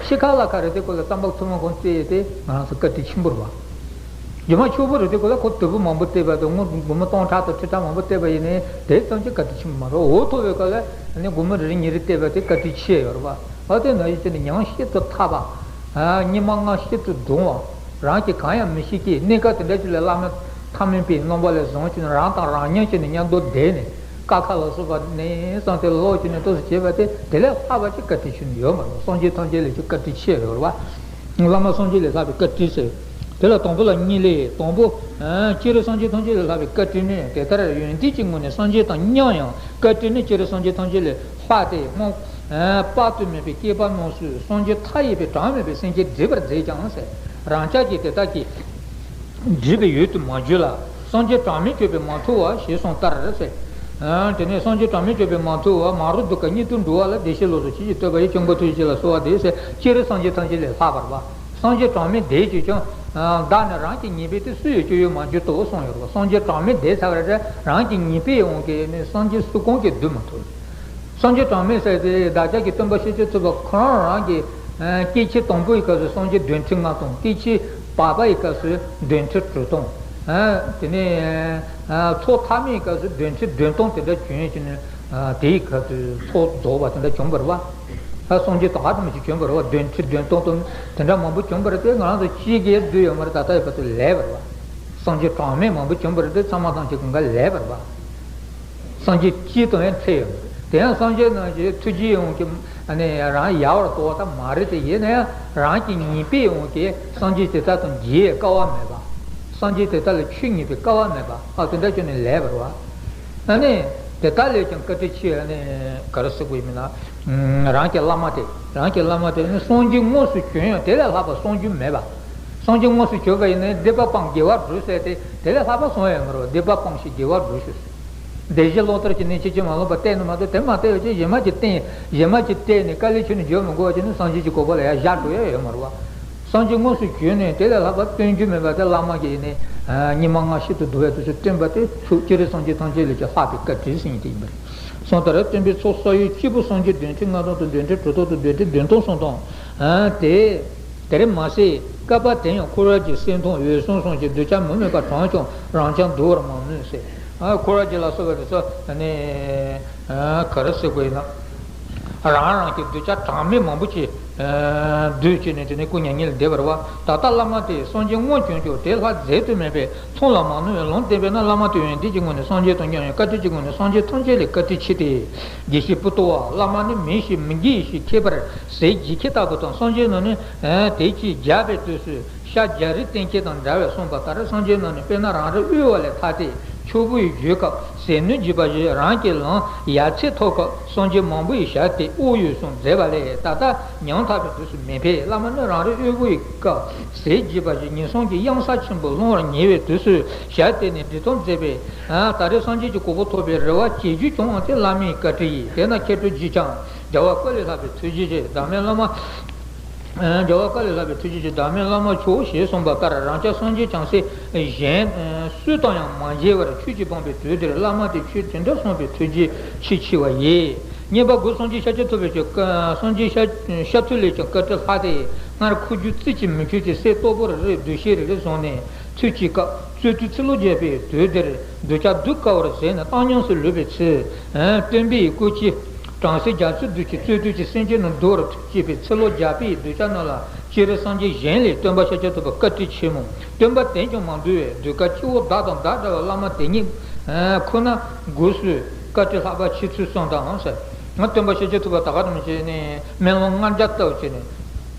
ཤི་ཁ་ལ་ཁ་རེད་དེ་ཁོ་ལ་རྩམ་པ་ཐུར་མ་གང་བལྟས་ཡ་དེ་ང་རང་ཚོ་བཀའ་དྲིན་ཆེན་པོ་རེད་བ། རྒྱུ་མ་ཆོག་པོ་རེད་དེ་ཁོ་ལ་ཁོ་དུ་པོ་མང་པོ་བལྟས་པ་དང་སྒོར་མོ་སྟོང་ཕྲག་དང་ཁྲི་ཕྲག་མང་པོ་བལྟས་པ་ཡིན་ནའི་དེ་ཙམ་གྱིས་བཀའ་དྲིན་ཆེན་པོ་མ་རེད། འོ་ཐོབ་པའི་སྐབས་ལ་ནི་སྒོར་མོ་རེ་རེ་ཉིས་རེ་བལྟས་པ་དེ་བཀའ་དྲིན་ཆེ་ཡོད་རེད་བ། ཨ་དེ་ནང་བཞིན་བྱས་ནས་ཉམས་ཤིན་ཏུ་ཐག་པ། ཨ་སྙིགས་མ་ལྔ་ཤིན་ཏུ་གདུང་བ། རང་གིས་གང་ཡང་མི་ཤེས་ཀྱི་གནས་སྐབས་དེ་འདྲ་ཅིག་ལ་བླ་མ་ཐ་མལ་པའི་རྣམ་པ་ལས་བཟུང་བྱས་ནས་རང་དང་རང་མཉམ་བྱས་ནས་མཉམ་དུ་བསྡད་ནས་ཀ་ཁ་ལ་སོགས་པ་ནས་བསམ་གཏན་ལོག་བྱས་ནས་ཏོག་ཙམ་བྱས་པ་དེ་དེ་ལས་ལྷག་པ་ཅིག་བཀའ་དྲིན་ཆེན་ཡོད་མ་རེད། སངས་རྒྱས་ཐམས་ཅད་ལས་ཀྱང་བཀའ་དྲིན་ཆེ་ཡོད་རེད་བ། བླ་མ་སངས་རྒྱས་ལས་ལྷག་པའི་བཀའ་དྲིན་ཟེར། དེ་ལ་དང་པོ་ལ་གཉིས་ལས། དང་པོ། ཨ་སྤྱིར་སངས་རྒྱས་ཐམས་ཅད་ལས་ལྷག་པའི་བཀའ་དྲིན་ནི་དེ་ལྟར་ཡོན་ཏན་གྱི་ངོས་ནས་སངས་རྒྱས་དང་མཉམ་ཡང་བཀའ་དྲིན་ནི་སྤྱིར་སངས་རྒྱས་ཐམས་ཅད་ལས་ལྷག་སྟེ་སྔོན་དཔག་ཏུ་མེད་པའི་བསྐལ་པ་རྣམས་སུ་སངས་རྒྱས་མཐའ་ཡས་པའི་གྲངས་མེད་པའི་སེམས་ཅན་བསྒྲིབས་པར་མཛད་ཀྱང་ཟེར། རང་ཅག་གིས་དེ་དག་གི་བསྒྲིབས་པའི་ཡུལ་དུ་མ་གྱུར་ལ། སངས་རྒྱས་གྲངས་མེད་སྤྱོད་པས་མ་ཐུལ་བ་ཞེས་གསུངས་ལྟར་ཟེར། ཨ་དེ་ནས་སངས་རྒྱས་གྲངས་མེད་སྤྱོད་པས་མ་ཐུལ་བ། མ་རིག་དུག་ག་གཉིད་དུ་འགྲོ་བ་ལ་བདེ་གཤེགས་ལོངས་སུ་སྤྱོད་ཅེས་བསྟོད་པ་ཡི་སྐྱབས་མགོན་ཐུགས་རྗེ་ལ་གསོལ་བ་འདེབས་ཟེར། སྤྱིར་སངས་རྒྱས་ཐམས་ཅད་ལས་ལྷག་པར་བ། སངས་རྒྱས་གྲངས་མེད་བསྒྲིབས་ཀྱིས་ཀྱང་། བདག་ནི་རང་གི་ཉེས་པས་དེ་སུ་ཡིས་སྤྱོད་ཡུལ་མ་གྱུར་ཏོ་གསུངས་ཡོད་རེད་བ། སངས་རྒྱས་གྲངས་མེད་བསྒྲིབས་ཚར་བ་རེད། རང་གི་ཉེས་པའི་དབང་གིས་ནི་སངས་རྒྱས་སུ་གང་གིས་བསྒྲིབས་མ་ཐུབ། སངས་རྒྱས་གྲངས་མེད་ཟེར་དེ་བདག་ཅག་གི་སྟོན་པ་ཤཱཀྱ་ཐུབ་པ་ཁོ་རང་རང་གི་སྐྱེ་འཆི་དང་པོའི་སྐབས་སུ་སངས་རྒྱས་བདུན་ཁྲི་ལྔ་སྟོང་། སྐྱེ་འཆི་བར་པ་ཡི་སྐབས་སུ་བདུན་ཁྲི་དྲུག་སྟོང་། དེ་ནས་མཚོ་མཐའ་མའི་སྐབས་སུ་བདུན་ཁྲི་བདུན་སྟོང་དེ་འདྲ་བྱོན་ཡོད་ཀྱི་ནི། དེའི་སྐབས་སུ་ཚོགས་རྫོགས་པ་དེ་འདྲ་བྱུང་བ་རེད་བ། ད་སངས་རྒྱས་ད་ག་ཙམ་ཞིག་བྱུང་བ་རེད་བ། བདུན་ཁྲི་བདུན་སྟོང་དང་དེ་འདྲ་མང་པོ་བྱུང་བ་རེད་དེ། ང་རང་ཚོ་གཅིག་གིས་བསྡུས་ཡོད་མ་རེད། ད་ལྟ་ཡོད་པ་དེ་ལས་པ་རེད་བ། སངས་རྒྱས་གྲངས་མེད་མང་པོ་བྱུང་བ་རེད་དེ། ཚང་མ་ཐམས་ཅད་གང་ག་ལས་པ་རེད་བ། སངས་རྒྱས་གཅིག་དང་ཡང་འཕྲད་ཡོད་མ་རེད། དེ་ཡང་སངས་རྒྱས་རྣམས་ཀྱི་ཐུགས་རྗེའི་དབང་གིས་ནི་རང་ཡལ་བར་དོར་བ་ད་མ་རེད་དེ། ཡིན་ན་ཡང་རང་གི་ཉེས་པའི་དབང་གིས་སངས་རྒྱས་དེ་དག་དང་མཇལ་བའི་སྐལ་བ་མེད་པ། སངས་རྒྱས་དེ་དག་ལ་ཆོས་ཉན་པའི་སྐལ་བ་མེད་པ། ཨ་དེ་འདྲ་བྱུང་ནས་ལས་པ་རེད་བ། ཨ་ནི། དེ་དག་ལས་ཀྱང་བཀའ་དྲིན་ཆེ་བ་ནི་ག་རེ་ཟེར་དགོས་ཡིན་ན། རང་གི་བླ་མ་དེ། རང་གི་བླ་མ་དེ་ནི་སངས་རྒྱས་དངོས་སུ་བྱོན་ཡང་དེ་ལས་ལྷག་པ་སངས་རྒྱས་མེད་པ། སངས་རྒྱས་དངོས་སུ་བྱོན་པ་ཡིན་ན་སྡིག་པ་སྤངས་དགེ་བ་སྒྲུབ་ཟེར་ཏེ་དེ་ལས་ལྷག་པ་སངས་ཡོད་མ་རེད་བ། སྡིག་པ་སྤངས་ཤིང་དགེ་བ་སྒྲུབ་ཤིག་ཟེར། སྡིག་བཤགས་སློབ་གཉེར་གྱི་གནད་ཕྱིན་ཅི་མ་ལོག་པ་བསྟེན་ནས་མ་གཏོགས་དེ་མ་བསྟེན་པ་ཅིག་གཞན་མ་ཅིག་བསྟེན། གཞན་མ་ཅིག་བསྟེན་ནས་དཀའ་ལས་ཁྱོན་ནས་འཇོམས་མི་དགོས་པ་ཅིག་ནི་སངས་རྒྱས་ཀྱི་གོ་འཕང་ལ་ཡར་བཞག་འགྲོ་ཡ་ཡོད་མ་རེད་བ། སངས་རྒྱས་དངོས་སུ་བྱོན་ནས་དེ་ལས་ལྷག་པ་སྟོན་རྒྱུ་མེད་པ་དེ་བླ་མ་གིས་ནི། སྙིགས་མ་ལྔ་ཤིན་ཏུ་བསྡུ་བའི་དུས་སུ་སྟོན་པ་དེ་ཚུལ་སྤྱིར་སངས་རྒྱས་ཐམས་ཅད་ལས་ཀྱང་ལྷག་པའི་བཀའ་དྲིན་ཟེར་ཡིན་དེ་ཡིན་པ་རེད། གསུངས་ལྟར་སྟོན་པའི་ཚོགས་བསགས་ཡུལ་གཅིག་པུ་སངས་རྒྱས་བདུན་ཁྲི་ལྔ་སྟོང་དང་བདུན་ཁྲི་དྲུག་སྟོང་དང་བདུན་ཁྲི་བདུན་སྟོང་གསུམ་སྟོང་། དེ། དེར་མ་ཟད་བསྐལ་པ་དེ་ཡང་འཁོར་བ་གྱི་སེམས་མཐོང་འོད་སྲུང་སོགས་ཀྱི་གདུལ་བྱ་མུ་མེད་པ་གྲངས་ཀྱང་རང་རྐྱ་འདུ་བར་མ་ནུས་ཟེར། འཁོར་བ་གྱི་ལ་སོགས་པ་དེ་ཚོ་ནི། ག་རེ་ཟེར་དགོས་ཡིན་ན། རང་རང་གི་གདུལ་བྱ་གྲངས་མེད་མང་པོ་ཅིག་འདུས་བྱས་ནས་དེ་ནས་སྐུ་མྱ་ངན་ལས་འདས་པ་རེད་བ། ད་ལྟ་བླ་མ་དེ་སངས་རྒྱས་དངོས་བྱོན་ཀྱང་དེ་ལྷག་མཛད་དུ་མེད་པས་མཚུངས་ལ་མ་ནུས། ལུང་བསྟན་པས་ན་བླ་མ་དེ་ཡོན་ཏན་གྱི་ངོས་ནས་སངས་རྒྱས་དང་མཉམ་ཡང་བཀའ་དྲིན་གྱི་ངོས་ནས་སངས་རྒྱས་ཐམས་ཅད་ལས་བཀའ་དྲིན་ཆེ་སྟེ། དགེ་བཤེས་པོ་ཏོ་བ། བླ་མ་ནི་མི་ཞིག་མི་དགེ་ཞིག་ཁྱད་པར་ཟས་བགྱིས་ཁྱི་ལྟ་བུ་དང་། སངས་རྒྱས་རྣམས་ནི་དེ་ཅིས་བྱ་བའི་དུས་སུ། ཤ་རྒྱ་རི་སྟེང་ཁྱེར་དང་འདྲ་བས་གསུངས་པ་ལྟར། སངས་རྒྱས་རྣམས་ནི་དཔེར་ན་རང་རིགས་དབུལ་བ་ལས་ཐར་ཏེ་ཕྱུག་པོ་ཡི་རྒྱུད་སྐབས་ཟས་སྣོད་བགྱིས་པ་བཞིན་རང་གི་ལམ་ཡར་ཚེས་ཐོབ་སྐབས་སངས་རྒྱས་མང་པོ་ཡི་ཞལ་ཏེ་དབུགས་དབྱུང་གསུམ་མཛད་པ་ལས་ད་ལྟ་ཉམ་ཐག་པའི་དུས་སུ་མི་འཕེལ། བླ་མ་ནི་རང་རིགས་དབུལ་པོ་ཡི་སྐབས་ཟས་བགྱིས་པ་བཞིན་ངན་སོང་གི་གཡང་ས་ཆེན་པོ་སློང་བར་ཉེ་བའི་དུས་སུ་ཞལ་ཏེ་ནས་འབྲི་སྟོན་མཛད་པས། ད་རེས་སངས་རྒྱས་ཀྱི་གོ་འཕང་ཐོབ་པའི་རེ་བ་བྱེད་རྒྱུ་བྱུང་བ་དེ་བླ་མའི་བཀའ་དྲིན་ཡིན། དེས་ན་ཁྱེད་ཚོས་བགྱིས་ཀྱང་རྒྱལ་བ་ཀུན་ལས་ལྷག་པའི་ཐུགས་རྗེ་ཆེ། བདག་མེད་བླ་མ། རྒྱལ་བ་ཀུན་ལས་ལྷག་པའི་ཐུགས་རྗེ་ཆེ། བདག་མེད་བླ་མ་མཆོག་ཞེས་གསུངས་པ་ལྟར། རང་ཅག་སངས་རྒྱས་བྱང་སེམས་གཞན་སུ་དང་ཡང་མ་མཇལ་བར་ཆོས་ཀྱི་ཕངས་པའི་དུས་འདིར་བླ་མ་དེས་ཆོས་དེ་འདྲ་གསུངས་པའི་ཐུགས་རྗེ་ཆེས་ཆེ་བ་ཡིན། བསྙེན་པ་དགུ། སངས་རྒྱས་ཤཱཀྱ་ཐུབ་པའི་ཆོས། སངས་རྒྱས་ཤཱཀྱ་ཐུབ་ལས་ཀྱང་བཀའ་དྲིན་ལྷག་སྟེ། སྔར་ཁུ་བྱུག་རྩི་ཅིང་མི་ཁྱུར་ཏེ་གསེར་ཏོག་པོར་རེག་འདུ་ཤེས་རེ་རེ་བཟུང་ནས། ཚུལ་གྱི་སྐབས་རྩོད་དུས་ཚེ་ལོ་བརྒྱ་པའི་དུས་འདིར་གདུལ་བྱ་སྡུག་དཀའ་བར་ཟད་ནས་བཏང་སྙོམས་སུ་ལུས་པའི་ཚེ། སྟོན་པའི་སྐུ་ཕྱིར་བྲམ་ཟེ་རྒྱ་མཚོའི་རྡུལ་གྱིས་རྩོད་དུས་ཀྱི་སེམས་ཅན་རྣམས་འདུལ་བར་ཐུགས་བསྐྱེད་པའི་ཚེ་ལོ་བརྒྱ་པའི་གདུལ་བྱ་རྣམས་ལ་སྤྱིར་སངས་རྒྱས་གཞན་ལས་སྟོན་པ་ཤཱཀྱ་ཐུབ་པ་བཀའ་དྲིན་ཆེ་མོད། སྟོན་པ་དེས་ཀྱང་མ་འདུལ་བས་གདུལ་དཀའ་སྤྱི་བོ་བདག་དང་བདག་འདྲ་བའི་བླ་མ་དེ་ཉིད་ཁོ་ན་དགོས་སུ་བཀའ་དྲིན་ལྷག་པ་ཆེ་ཚུལ་གསུངས་དང་ཟེར། སྟོན་པ་ཤཱཀྱ་ཐུབ་པ་ད་ག་དང་བྱས་ནས་སྨོན་ལམ་ལྔ་བརྒྱ་བཏབ་བྱས་ནས།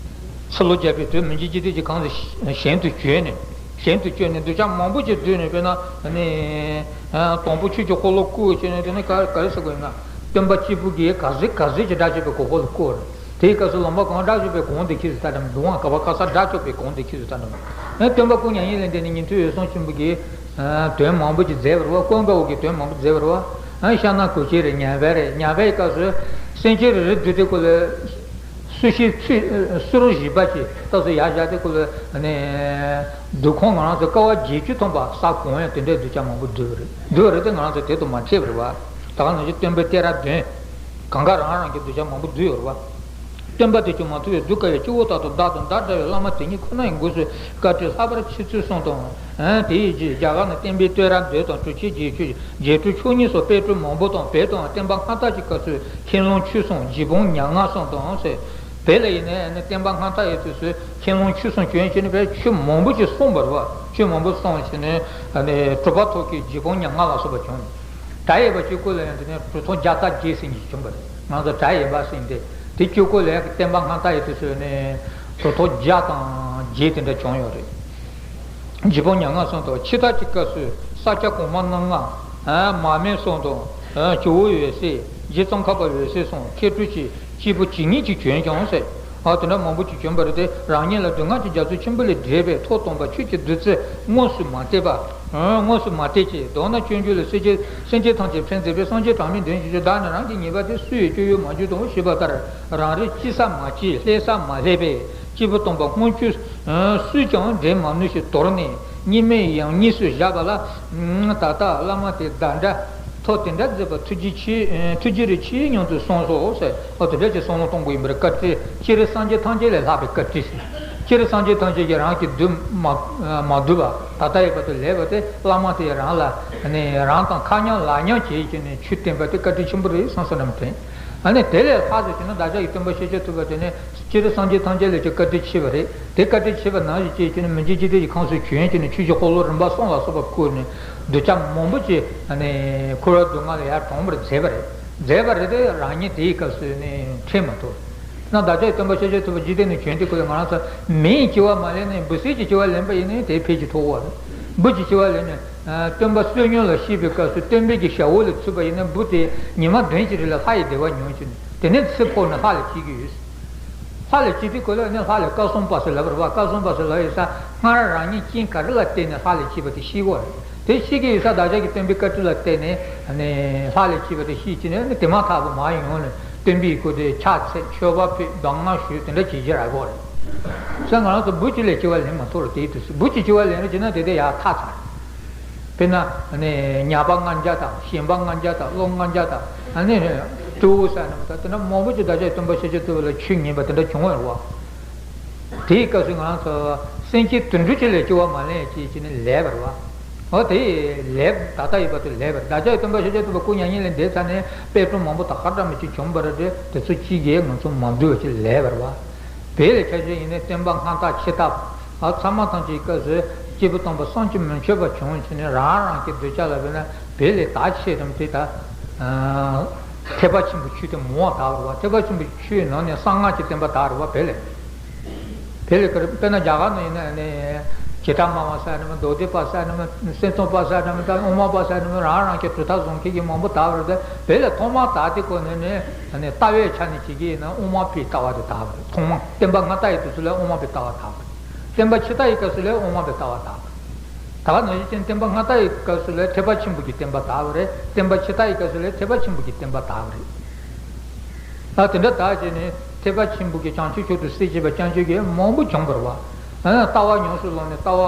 ཚེ་ལོ་བརྒྱ་པའི་དུས་མི་འཇིགས་ཀྱི་དུས་ཀྱི་གང་དུ་གཞན་དུ་བྱོན་ནས། གཞན་དུ་བྱོན་ནས་གདུལ་བྱ་མང་པོ་ཅིག་བསྡུས་ནས་དཔེར་ན་ནི། དང་པོ་ཆོས་ཀྱི་འཁོར་ལོ་བསྐོར་བྱས་ནས་དེ་ནི་ག་ག་རེ་ཟེར་དགོས་ན། སྟོན་པ་གཅིག་པུ་གིས་ག་ཟིག་ག་ཟིག་ཅིག་དགྲ་བཅོམ་པའི་གོ་འཕང་ལ་བཀོད་རེད། དེའི་སྐབས་སུ་ལུང་པ་གང་དགྲ་བཅོམ་པའི་གོ་འཕང་དེ་ཁྱེར་སོང་ད་དྲན་འདུག་ཨང་། ག་བ་ག་ས་དགྲ་བཅོམ་པའི་གོ་འཕང་དེ་ཁྱེར་སོང་ད་དྲན། ཨེ་སྟོན་པ་སྐུ་མྱ་ངན་ལས་འདས་ནས་ཉན་ཐོས་འོད་སྲུང་ཆེན་པོ་གིས་དོན་མང་པོ་ཅིག་མཛད་པ་རེད་བ། ཀུན་དགའ་བོ་གིས་དོན་མང་པོ་མཛད་པ་རེད་བ། ཨེ་ཤྭ་ན་གུ་ཅི་རེད། ཉན་པ་རེད། ཉན་པའི་སྐབས་སུ་སེམས་ཅན་རེ་རེ་བསྡུས་ཏེ་ཁོ་ལ་སུ་ཞིག་ཚུལ་སུ་རུ་བཞི་པ་ཅིག་སྐབས་སུ་ཡར་བཞག་སྟེ་ཁོ་ལ་ནས་བསྡུས་ཁོངས་ང་རང་ཚོ་དཀའ་བ་བརྒྱད་ཅུ་ཐམ་པ་ས་གང་ཡང་དེ་འདྲའི་གདུལ་བྱ་མང་པོ་བསྡུས་པ་རེད། བསྡུས་པ་རེད་དེ་ང་རང་ཚོ་དེ་དང་མ་འཕྲད་པ་རེད་བ། ད་ག་ནང་བཞིན་སྟོན་པའི་ཏེ་ར་དོན། གང་ག་རང་རང་གི་གདུལ་བྱ་མང་པོ་བསྡུས་ཡོད་རེད་བ། སྟོན་པ་དེ་ཅུང་མ་ཐུབ་པས་གདུལ་དཀའ་བའི་སྐྱེ་བོ་དག་དང་བདག་དང་བདག་འདྲ་བའི་བླ་མ་དེ་ཉིད་ཁོ་ན་ཡི་སྒོས་སུ་བཀའ་དྲིན་ལྷག་པར་ཆེ་ཚུལ་གསུངས་དང་། དེ་ཡི་རྗེས་རྒྱ་གར་ན་བསྟན་པའི་བསྟོད་ར་མདོས་དང་གྲུབ་ཆེན་རྗེས་གྲོལ་རྗེས་གྲོལ་མཆོག་གཉིས་སོགས་དཔེ་སྐྲུན་མང་པོ་དང་། བོད་དུའང་བསྟན་པ་སྔ་དར་གྱི་སྐབས་སུ་ཁྱེད་ལུང་ཆོས་གསུམ་རྗེ་འབངས་མྱ་ངམ་གསུམ་དང་ཟེར། བོད་ལ་ཡིན་ནའི་བསྟན་པ་སྔ་དར་ཡི་དུས་སུ་ཁྱེད་ལུང་ཆོས་གསུམ་བྱོན་བྱས་ནས་བོད་ཆོས་མང་པོ་ཅིག་གསུངས་པ་རེད་བ། ཆོས་མང་པོ་གསུངས་བྱས་ནས་གྲུབ་པ་ཐོབ་མཁན་རྗེ་འབངས་མྱ་ངམ་ལ་སོགས་པ་བྱུང་། གྲྭ་ཡོད་པ་གཅིག་པུ་ལ་ཡང་དེ་ནས་གྲུབ་ཐོབ་བརྒྱ་རྩ་བརྒྱད་ཟེར་མཁན་ཅིག་བྱུང་བ་རེད། ང་ཚོ་གྲྭ་ཡོད་པ་ཟེར་མཁན་དེ་དེ་གཅིག་པུ་ལ་ཡང་བསྟན་པ་སྔ་དར་ཡི་དུས་སུ་ནས་གྲུབ་ཐོབ་བརྒྱ་དང་བརྒྱད་དེ་འདྲ་བྱུང་ཡོད་རེད། རྗེ་འབངས་མྱ་ངམ་གསུམ་དང་ཕྱི་དར་གྱི་སྐབས་སུ་ས་སྐྱ་གོང་མ་རྣམ་ལྔ། མར་མེ་གསུམ་དང་། ཇོ་བོ་འོད་གསལ། རྗེ་ཙོང་ཁ་པ་འོད་གསལ་གསུམ་མཁས་གྲུབ་ཀྱི་སྐྱེས་བུ་ཇི་སྙེད་ཅིག་བྱོན་ཀྱང་ཟེར། ཨ་དེ་འདྲ་མང་པོ་ཅིག་བྱོན་པ་རེད་དེ། རང་ཉིད་ལ་སྡུག་བསྔལ་གྱི་རྒྱ་མཚོ་ཆེན་པོ་ལས་བསྒྲལ་བའི་ཐོག་དམ་པ་ཆོས་ཀྱི་བདུད་རྩི་དངོས་སུ་མ་བསྟན་པ། དངོས་སུ་མ་བསྟན་ཅིང་། མདོར་ན་སྤྱོད་འཇུག་ལས་སེམས་ཅན་སེམས་ཅན་ཐམས་ཅད་ཕན་མཛད་པའི་སངས་རྒྱས་གྲངས་མེད་བདུན་ཞིག་བདག་ནི་རང་གི་ཉེས་པ་དེ་སུ་ཡིས་གཅོད་ཡོད་མ་བྱུང་དང་ཞེས་པ་ལྟར། རང་རིག་སྐྱེ་ས་མ་སྐྱེས་སླེབས་ས་མ་སླེབས་པས་སྐྱེས་བུ་དམ་པ་དངོས་ཆོས་སུས་ཀྱང་འདྲེན་མ་ནུས་ཤིང་དོར་ནས་གཉིས་མེད་ཡང་གཉིས་སུ་བཞག་པ་ལ། ད་ལྟ་བླ་མ་དེ་བདག་འདྲ་ཐོབ་དེ་འདྲ་མཛད་པ་ཐུགས་རྗེ་ཆེ། ཐུགས་རྗེ་རེ་ཆེ་སྙམ་དུ་གསུངས་སོ་ཟེར། ཨོ་དེ་འདྲ་ཅིག་གསུང་ལུང་གཏོང་དགོས་ཡིན་པར་བཀའ་དྲིན་སྤྱིར་སངས་རྒྱས་ཐམས་ཅད་ལས་ལྷག་པའི་བཀའ་དྲིན་ཟེར། སྤྱིར་སངས་རྒྱས་ཐམས་ཅད་ཀྱིས་རང་གི་བདུད་མ་མ་བསྡུས་པ་ད་ལྟ་ཡོད་པ་དེ་ལེགས་པ་དེ་བླ་མ་དེས་རང་ལ་ནི་རང་དང་ཁ་མཉམ་ལག་མཉམ་བྱས་ཀྱི་ནི་ཆོས་བསྟན་པ་དེ་བཀའ་དྲིན་ཆེན་པོ་རེད་བསམ་བསམ་རམ་དྲན། ཨ་ནི་དེ་ལས་ལྷག་ཟེར་གྱི་ན་བདག་ཅག་གི་སྟོན་པ་ཤཱཀྱ་ཐུབ་པ་དེ་ནི། སྤྱིར་སངས་རྒྱས་ཐམས་ཅད་ལས་ཀྱང་བཀའ་དྲིན་ཆེ་བ་རེད། དེ་བཀའ་དྲིན་ཆེ་བ་ནང་བཞིན་བྱས་ཀྱི་ནི་མི་མཇེད་འཇིག་རྟེན་གྱི་ཁམས་སུ་བྱོན་ཀྱི་ནི་ཆོས་ཀྱི་འཁོར་ལོ་རིམ་པ་གསུམ་ལ་སོགས་པ་བསྐོར་ནས་གདུལ་བྱ་མང་པོ་ཅིག་ནི་འཁོར་བ་སྡུག་བསྔལ་ལས་ཡར་དྲངས་པར་མཛད་པ་རེད། མཛད་པ་རེད་དེ་རང་ཉིད་དེའི་སྐབས་སུ་ནི་འཕྲད་མ་ཐུབ། ན་བདག་ཅག་སྟོན་པ་ཤཱཀྱ་ཐུབ་པ་འཇིག་རྟེན་ནས་བྱོན་དུས་སྐབས་ལ་ང་རང་ཚོ་མིའི་སྐྱེ་བ་མ་ལེན་ནས་འབུ་སྲིན་གྱི་སྐྱེ་བ་ལེན་པ་ཡིན་ནའི་དེའི་ཕན་ཅིག་ཐོགས་པ་རེད། འབུ་གི་སྐྱེ་བ་ལེན་ནས། སྟོན་པ་བསོད་སྙོམས་ལ་གཤེགས་པའི་སྐབས་སུ་སྟོན་པའི་གི་ཞབས་འོག་ལ་ཚུད་པ་ཡིན་ན་འབུ་དེ་ཉི་མ་བདུན་གྱི་རིང་ལ་ལྷ་ཡི་བདེ་བ་མྱོང་བྱུང་ནས་དེ་ནས་ཚེ་འཕོས་ནས་ལྷ་ལ་སྐྱེ་གི་ཡོད། ལྷ་ལ་སྐྱེ་དུས་སྐབས་ལ་ནི་ལྷ་ལ་སྐལ་བཟང་བབས་སུ་ལབ་པ་རེད་བ། སྐལ་བཟང་བབས་སུ་ལབ་ཡོད་ས་སྔར་རང་ཉིད་རྐྱེན་ག་རེ་ལ་བརྟེན་ནས་ལྷ་ལ་སྐྱེས་པ་དེ་ཤེས་དགོས་རེད། དེ་ཤེས་ཀྱི་ཡོད་ས་བདག་ཅག་གི་སྟོན་པའི་བཀའ་དྲིན་ལ་བརྟེན་ནས་ནི་ལྷ་ལ་སྐྱེས་པ་དེ་ཤེས་ཀྱི་ནས་ནི་དེ་མ་ཐག་ཏུ་མར་ཡོང་ནས་སྟོན་པའི་སྐུ་དེ་ཕྱག་འཚལ་མཆོད་པ་ཕུལ་གདམས་ངག་ཞུས་དེ་འདྲ་བྱེད་རྒྱུ་རག་གི་རེད། ས་ང་རང་ཚོ་འབུ་གཅིག་ལས་སྐྱེ་བ་ལེན་མ་ཐུབ་རེད། དེའི་དུས་སུ་འབུ་གཅིག་སྐྱེ་བ་ལེན་རེད་བྱས་ན་དེ་དེ་ཡར་ཐག་ཚར་རེད། དཔེར་ན་ནི་ཉ་པ་ལྔ་བརྒྱ་དང་ཞིང་པ་ལྔ་བརྒྱ་དང་ཀླུ་ལྔ་བརྒྱ་དང་ཨ་ནི་སྤྲེའུ་ཟེར་ནི་མ་ད་དེ་འདྲ་མང་པོ་ཅིག་བདག་ཅག་སྟོན་པ་ཤཱཀྱ་ཐུབ་པ་ལ་ཆོས་ཉན་པ་དེ་འདྲ་བྱུང་བ་རེད་བ། དེའི་སྐབས་སུ་ང་རང་ཚོ་སེམས་ཅན་དུད་འགྲོ་ཅིག་ལས་སྐྱེ་བ་མ་ལེན་ཅིག་ཅིག་ནི་ལེགས་པ་རེད་བ། འོ་དེ་ལེགས་ད་ལྟ་ཡོད་པ་དེ་ལེགས་པ་རེད། བདག་ཅག་སྟོན་པ་ཤཱཀྱ་ཐུབ་པ་སྐུ་མྱ་ངན་ལས་འདས་ཚར་ནས་དཔེ་སྐྲུན་མང་པོ་ད་ག་འདྲ་མི་ཅིག་བྱུང་བ་རེད་དེ་དེ་ཚོ་ཅིག་གིས་ང་ཚོ་མ་འདུལ་བ་ཅིག་ལེགས་པ་རེད་བ། བོད་ལ་ཆ་བཞག་ཡིན་ན་བསྟན་པ་སྔ་དར་ཕྱི་དར་ཨ་ཚང་མ་ཐམས་ཅད་སྐབས་སུ་སྐྱེས་བུ་དམ་པ་བསམ་གྱིས་མི་ཁྱབ་པ་བྱུང་བྱས་ནས་རང་རང་གི་གདུལ་བྱ་ལ་བས་ན་བོད་ལས་དར་ཆེ་རིམ་དེ་ད་ཐེག་པ་ཆེན་པོའི་ཆོས་དེ་མང་བ་དར་བ་རེད་བ། ཐེག་པ་ཆེན་པོའི་ཆོས་ནང་ནས་གསང་སྔགས་ཀྱི་བསྟན་པ་དར་བ་རེད་བ། བོད་ལ་བོད་ལ་དཔེར་ན་རྒྱ་གར་ནང་ཡིན་ན་ནི་ཇི་ཏྲ་མ་མ་ཟེར་ནི་མ་མདོ་སྡེ་པ་ཟེར་ནི་མ་སེམས་ཙམ་པ་ཟེར་ནི་མ་ད་དབུ་མ་པ་ཟེར་ནི་མ་རང་རང་གི་གྲུབ་མཐའ་བཟུང་མཁན་གྱི་མང་པོ་དར་བ་རེད་དེ། བོད་ལ་ཐོག་མར་དར་དེ་ཁོ་ནས་ནི་ལྟ་བའི་ཆ་ནས་བྱེད་ཀྱི་ཡིན་ན་དབུ་མ་པའི་ལྟ་བ་དེ་དར་བ་རེད། ཐོག་མར་བསྟན་པ་སྔ་དར་ཡི་དུས་སུ་ལ་དབུ་མ་པའི་ལྟ་བ་དར་བ་རེད། བསྟན་པ་ཕྱི་དར་ཡི་སྐབས་སུ་ལ་དབུ་མ་པའི་ལྟ་བ་དར་བ་རེད། ད་ག་ནང་བཞིན་ཅན་བསྟན་པ་སྔ་དར་ཡི་སྐབས་སུ་ལ་ཐེག་པ་ཆེན་པོ་གི་བསྟན་པ་དར་བ་རེད། བསྟན་པ་ཕྱི་དར་ཡི་སྐབས་སུ་ལ་ཐེག་པ་ཆེན་པོ་གི་བསྟན་པ་དར་བ་རེད། ད་དེ་འདྲ་དར་བྱས་ནས་ཐེག་པ་ཆེན་པོ་གི་བྱང་ཆུབ་མཆོག་ཏུ་སྲེད་བྱེད་པ་སྐྱབས་འཇུག་གི་མང་པོ་བྱུང་བ་རེད་བ། ལྟ་བ་ཉམས་སུ་བླངས་ནས་ལྟ་བ་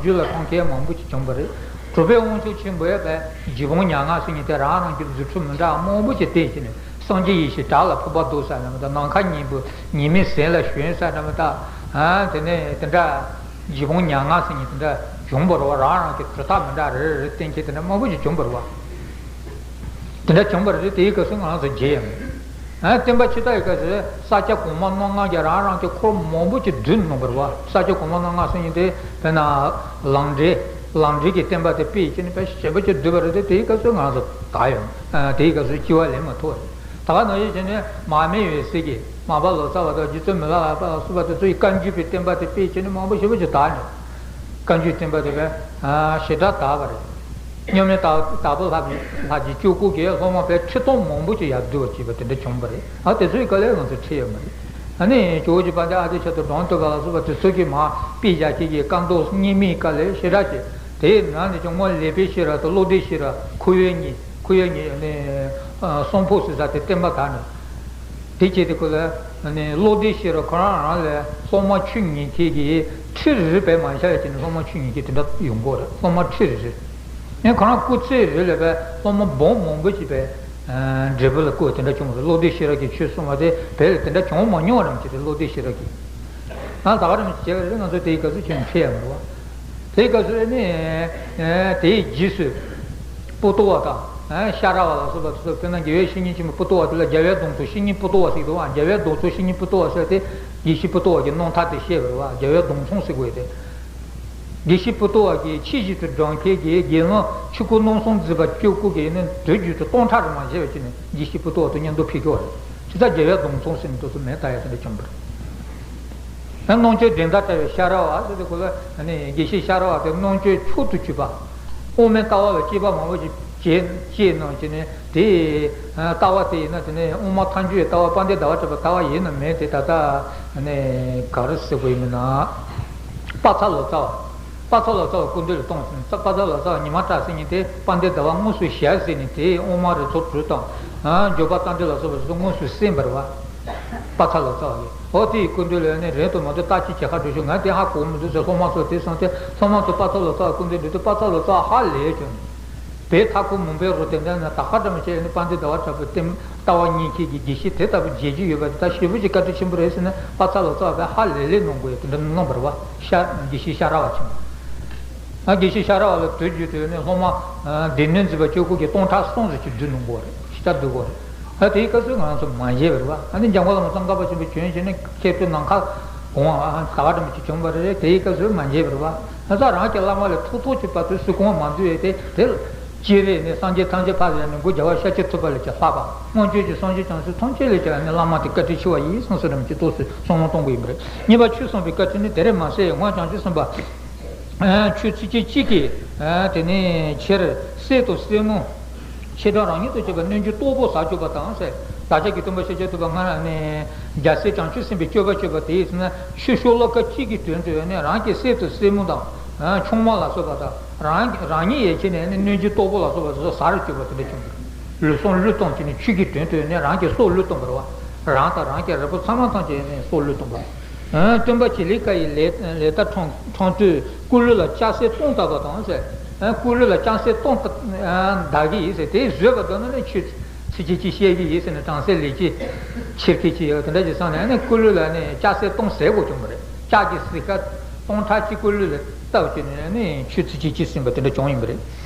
རྒྱུད་ལ་དྲངས་མཁན་མང་པོ་ཅིག་བྱུང་བ་རེད། གྲུབ་པའི་དབང་ཕྱུག་ཆེན་པོ་ཡང་བས་རྗེ་འབངས་མྱ་ངམ་ཟེར་མཁན་དེ་རང་རང་གི་རྫུ་འཕྲུལ་མི་འདྲ་བ་མང་པོ་ཅིག་བསྟན་བྱས་ནས་སངས་རྒྱས་ཡེ་ཤེས་བྲག་ལ་ཕུར་པ་བརྡོལ་ཟེར་ནི་མ་ད་ནམ་མཁའ་སྙིང་པོ་ཉི་མའི་ཟེར་ལ་ཞོན་ཟེར་ནི་མ་ད་དེ་ནས་དེ་འདྲ། རྗེ་འབངས་མྱ་ངམ་ཟེར་མཁན་དེ་འདྲ་བྱུང་བ་རེད་བ། རང་རང་གི་གྲུབ་རྟགས་མི་འདྲ་རེ་རེ་བསྟན་མཁན་དེ་འདྲ་མང་པོ་ཞིག་བྱུང་བ་རེད་བ། དེ་འདྲ་བྱུང་བ་རེད། དེའི་སྐབས་སུ་ང་རང་ཚོ་མཇལ་ཡོང་། ཨ་བསྟན་པ་ཕྱི་དར་ཡི་སྐབས་སུ་ས་སྐྱ་གོང་མ་རྣམ་ལྔ་གིས་རང་རང་གི་འཁོར་མང་པོ་ཞིག་བསྡུས་གནང་བ་རེད་བ། ས་སྐྱ་གོང་མ་རྣམ་ལྔ་ཟེར་མཁན་དེ་དཔེར་ན་ལམ་འབྲས་ལམ་འབྲས་ཀྱི་བསྟན་པ་དེ་སྤེལ་བྱས་ནས་དཔེ་ཞེ་པོ་ཅིག་བསྡུས་པ་རེད་དེ། དེའི་སྐབས་སུ་ང་རང་ཚོ་དར་ཡོང་། ཨ་དེའི་སྐབས་སུ་སྐྱེ་བ་ལེན་མ་ཐུབ་པ་རེད། ད་ག་ནང་བཞིན་བྱས་ནས་མར་མེ་འོད་གསལ་གྱིས་མར་པ་ལོ་ཙཱ་བ་དང་རྗེ་བཙུན་མི་ལ་ལ་པ་ལ་སོགས་པ་དེ་ཚོ་ཡི་བཀའ་འགྱུར་པའི་བསྟན་པ་དེ་སྤེལ་བྱས་ནས་མང་པོ་ཞེ་པོ་ཅིག་དར་ནས། བཀའ་འགྱུར་བསྟན་པ་དེ་བས་ཞེ་དྲག་དར་བ་རེད། མཉམ་མེད་དྭགས་དྭགས་པོ་ལྷ་ལྷ་རྗེ་སྐྱབས་ཀུན་གྱིས་སློབ་མ་དཔེ་ཁྲི་སྟོང་མང་པོ་ཅིག་ཡར་བསྡུ་བར་བྱས་པ་དེ་འདྲ་བྱུང་བ་རེད། ཨ་དེ་ཚོའི་སྐབས་ལ་ང་ཚོ་ཁྲིད་ཡོད་མ་རེད། ཨ་ནི་ཇོ་བོ་རྗེ་དཔལ་ལྡན་ཨ་ཏི་ཤ་དང་འབྲོང་སྟོན་པ་ལ་སོགས་པ་དེ་ཚོ་གིས་མར་དཔེ་བཞག་མཁན་གྱི་བཀའ་མདོ་རྙིང་མའི་བཀའ་ལས་ཞེ་དྲག་ཅིག་དེའི་ནང་ནས་ཀྱང་སྔོན་ལེགས་པའི་ཤེས་རབ་དང་བློ་ལྡན་ཤེས་རབ་ཁོ་བོའི་ཉིད་ཁོ་བོའི་ཉིད་ནི་གསང་ཕུ་ཟེར་ས་དེ་བསྟན་པ་དར་ནས། དེ་བྱས་ཏེ་ཁོ་ལ་ནི་བློ་ལྡན་ཤེས་རབ་ཁོ་རང་རང་ལ་སློབ་མ་ཆོས་ཉན་མཁན་གྱི་ཁྲི་རེ་རེ་བས་མ་བཞག་ཡ་བྱས་ནས་སློབ་མ་ཆོས་ཉན་མཁན་དེ་འདྲ་ཡོང་གི་ཡོད་རེད། སློབ་མ་ཁྲི་རེ་རེ། ཡང་ཁོ་རང་སྐུ་ཚེ་རིང་ལ་བས་སློབ་མ་སྦོམ་མང་པོ་ཅིག་བས་འབྲས་བུ་ལ་བཀོད་དེ་འདྲ་བྱུང་བ་རེད། བློ་ལྡན་ཤེས་རབ་ཀྱིས་ཆོས་གསུངས་པ་དེ་བས་ལ་དེ་འདྲ་བྱུང་མ་མྱོང་བ་རང་བྱས་ཏེ་བློ་ལྡན་ཤེས་རབ་ཀྱིས། ང་ད་ག་རང་བྱས་པ་རེད། ང་ཚོ་དེའི་སྐབས་སུ་ཁྱོན་ནས་ཕེབས་ཡ་མི་འདུག་བ། དེའི་སྐབས་སུ་ནི་དེའི་རྗེས་སུ། པོ་ཏོ་བ་དང་། ཤ་ར་བ་ལ་སོགས་པ་དེ་ཚོ་དཔེར་ན་རྒྱལ་བའི་བཤེས་གཉེན་ཆེན་པོ་པོ་ཏོ་བ་དེ་ལ་རྒྱལ་བའི་གདུང་ཚོགས་བཤེས་གཉེན་པོ་ཏོ་བ་ཟེར་གྱི་འདུག་བ། རྒྱལ་བའི་གདུང་ཚོགས་བཤེས་གཉེན་པོ་ཏོ་བ་ཟེར་ཏེ་དགེ་བཤེས་པོ་ཏོ་བ་གི་རྣམ་ཐར་དེ་བཤད་པ་རེད་བ། རྒྱལ་བའི་གདུང་ཚོགས་ཟེར་དགོས་ཏེ། དགེ་བཤེས་པོ་ཏོ་བ་གི་ཆེས་ཆེད་དུ་བགྲང་མཁན་གྱི་དགེ་སློང་ཆོས་སྐུ་རྣམ་གསུམ་མཛད་པ་སྐྱབས་ཀུན་གྱིས་ནི་དུས་རྒྱུན་དུ་སྟོང་ཕྲག་རེ་མ་བྱས་པ་ཅིག་ནི་དགེ་བཤེས་པོ་ཏོ་བ་དང་མཉམ་དུ་ཕེབས་ཀྱི་ཡོད་རེད། དེ་ལྟར་རྒྱལ་བའི་གདུང་ཚོགས་ཟེར་ནས་དེ་ཚོ་མེད་ད་ཡ་དེ་འདྲ་བྱུང་བ་རེད། ཡང་རྣམ་དཔྱོད་འགྲན་ཟླ་བྲལ་བའི་ཤ་ར་བ་ཟེར་ཏེ་ཁོ་ལ་ནི་དགེ་བཤེས་ཤ་ར་བ་དེ་རྣམ་དཔྱོད་མཆོག་ཏུ་གྱུར་པ། དབུ་མའི་ལྟ་བ་ལ་དཔྱད་པ་མང་པོ་ཞིག་བྱས་བྱས་གནང་བྱས་ནས་དེ་ལྟ་བ་དེ་ཡིན་ན་དེ་ནས་དབུ་མ་ཐལ་འགྱུར་བའི་ལྟ་བ་དཔལ་ལྡན་ཟླ་བ་གྲགས་པའི་ལྟ་བ་ཡིན་ན་མིན་དེ་ད་ལྟ་ནི་ག་རེ་ཟེར་དགོས་ཡིན་ན། དཔག་ཚད་ལོ་ཙཱ་བ། དཔག་ཚད་ལོ་ཙཱ་བ་སྐུ་མདུན་ལ་གཏོང་ཟིན། དཔག་ཚད་ལོ་ཙཱ་བ་ཉི་མ་བཀྲ་ཟེར་མཁན་དེ་དཔལ་ལྡན་ཟླ་བ་དངོས་སུ་ཞལ་གཟིགས་ནས་དེའི་དབུ་མ་རིགས་ཚོགས་དྲུག་དང་། འབྱོར་པ་རྟ་མགྲིན་ལ་སོགས་པ་དེ་ཚོ་དངོས་སུ་གསན་པ་རེད་བ། དཔག་ཚད་ལོ་ཙཱ་བ་གིས། འོ་དེའི་སྐུ་མདུན་ལ་ནི་རིང་དུ་མ་འདུག་རྟ་ཅིག་གྱེས་ཁ་འགྲོ་ཞུ། ང་དེ་ཧ་གོ་མི་འདུག་ཟེར་སློབ་མ་ཚོ་དེ་སོང་སྟེ་སློབ་མ་ཚོ་དཔག་ཚད་ལོ་ཙཱ་བ་སྐུ་མདུན་འགྲོ་དུས་དཔག་ཚད་ལོ་ཙཱ་བ་ཧ་ལས་བྱུང་། དེ་མཐའ་འཁོར་མུན་པའི་རོ་དེ་འདྲ་ན་ད་ག་འདྲ་མི་བྱས་ནི་དཔལ་ལྡན་ཟླ་བ་གྲགས་པའི་ལྟ་ལྟ་བ་གཉིས་ཁྱེད་ཀྱི་དགེ་བཤེས་དེ་ལྟ་བུ་མཇལ་རྒྱུ་ཡོད་པ་དེ་ད་ཞེ་པོ་ཅིག་བཀའ་དྲིན་ཆེན་པོ་རེད་ཟེར་ནས་དཔག་ཚད་ལོ་ཙཱ་བ་ཧ་ལས་ལས་གནང་དགོས་ཡོད་དེ་འདྲ་གནང་བ་རེད་བ། ཤ་དགེ་བཤེས་ཤ་ར་བ་ཆེན་པོ། ཨ་དགེ་བཤེས་ཤ་ར་བ་ལ་དུས་རྒྱུན་དུ་ནི་སློབ་མ་སྡེ་སྣོད་འཛིན་པ་སྐྱབས་ཀུན་གྱིས་སྟོང་ཕྲག་གསུམ་ཙམ་ཅིག་བསྡུ་གནང་དགོས་རེད། ཕྱི་ལྟར་བསྡུ་དགོས་རེད། ཨ་དེའི་སྐབས་སུ་ང་ཚོ་མ་བཞེས་པ་རེད་བ། ཨ་ནི་འཇམ་མགོན་བླ་མ་ཙོང་ཁ་པ་ཆེན་པོ་བྱོན་བྱས་ནས་ཁྱེད་ཚོའི་ནམ་མཁའ་གང་ད་ག་འདྲ་མི་ཅིག་བྱུང་བ་རེད། དེའི་སྐབས་སུ་མ་བཞེས་པ་རེད་བ། ང་ཚོ་རང་གི་བླ་མ་ལས་ཐུགས་ཐུགས་ཀྱི་བར་དུ་སུ་གང་མ་འདུས་ཡོད་དེ་དེ་ལ་སྤྱན་རས་གཟིགས་སངས་རྒྱས་ཐམས་ཅད་ཕ་ཟེར་ནས་མགོ་རྒྱལ་བ་ཤཱཀྱ་ཐུབ་པ་ལས་ཀྱང་ལྷག་པ། མངོན་སྤྱོད་ཀྱི་སངས་རྒྱས་བྱང་སེམས་ཐམས་ཅད་ལས་ཀྱང་ནི་བླ་མ་དེ་བཀའ་དྲིན་ཆེ་བ་ཡིན་བསམ་སོ་རམ་གྱི་ཏོག་ཙམ་བསམ་བློ་གཏོང་དགོས་ཡིན་པ་རེད། གཉིས་པ་ཆོས་གསུངས་པའི་བཀའ་དྲིན་ནི་དེ་རེད་མ་ཟད་སྔོན་བྱང་ཆུབ་སེམས་དཔའ། ཆོས་ཚིགས་བཅད་གཅིག་གིས། དེ་ནས་ཕྱིར་སྲས་དང་སྲས་མོ། ཆེ་ཕྲ་རང་ཉིད་དུ་བྱས་པའི་རྣལ་འབྱོར་སྟོབས་པོ་ཟབ་སྤྱོད་པ་དང་ཟེར། བདག་ཅག་གི་སྟོན་པ་ཤཱཀྱ་ཐུབ་པ་སྔར་ནས་རྒྱལ་སྲས་བྱང་ཆུབ་སེམས་དཔའི་སྤྱོད་པ་སྤྱོད་པ་དེ་ཡིས་ཟེར་ན་ཆོས་ཤོ་ལོ་ཀ་གཅིག་གི་དོན་དུ་ནི་རང་གི་སྲས་དང་སྲས་མོ་དང་ཆུང་མ་ལ་སོགས་པ་དང་རང་རང་ཉིད་ཡན་ཆད་ནས་ནི་རྣལ་འབྱོར་སྟོབས་པོ་ལ་སོགས་པ་དེ་ཚོ་ཟབ་རུ་གྱུར་པ་དེ་འདྲ་བྱུང་འདུག་ལུས་ཟུངས་བློས་གཏོང་བྱས་ནས་ཆོས་ཀྱི་དོན་དུ་ནི་རང་གི་སྲོག་བློས་གཏོང་བ་རེད་བ། རང་དང་རང་གི་རེ་བ་ཚང་མ་ཐམས་ཅད་ནི་སྲོག་བློས་གཏོང་བ། སྟོན་པ་བྱེད་ལས་ཀ་ཡི་ལས་ལས་མཐའ་ཕྲང་ཕྲང་དུས་སྐུ་ལུས་ལ་ལྕགས་སྲེག་བཏང་བཏབ་པ་དང་ཟེར། སྐུ་ལུས་ལ་ལྕགས་སྲེག་བཏང་བཏབ་གི་ཡིན་ཟེར། དེ་བཟོས་པ་དང་ནི་ཆོས་ཚིགས་བཅད་གཅིག་བཤད་གི་ཡིན་ཟེར་ནས་དྲང་སྲོང་ལས་ཀྱི་ཆེར་སྐད་ཅིག་ཡོད་དེ་འདྲ་ཞིག་བསམ་ནས་ནི་སྐུ་ལུས་ལ་ནི་ལྕགས་སྲེག་བཏང་ཟེར་དགོས་བྱུང་བ་རེད། ལྕགས་ཀྱི་སྲེག་ཁ་སྟོང་ཕྲག་གཅིག་སྐུ་ལུས་ལ་བཏབ་བྱས་ནས་ནི་ཆོས་ཚིགས་བཅད་གཅིག་ཟིན་པ་དེ་འདྲ་བྱུང་ཡིན་པ་རེད།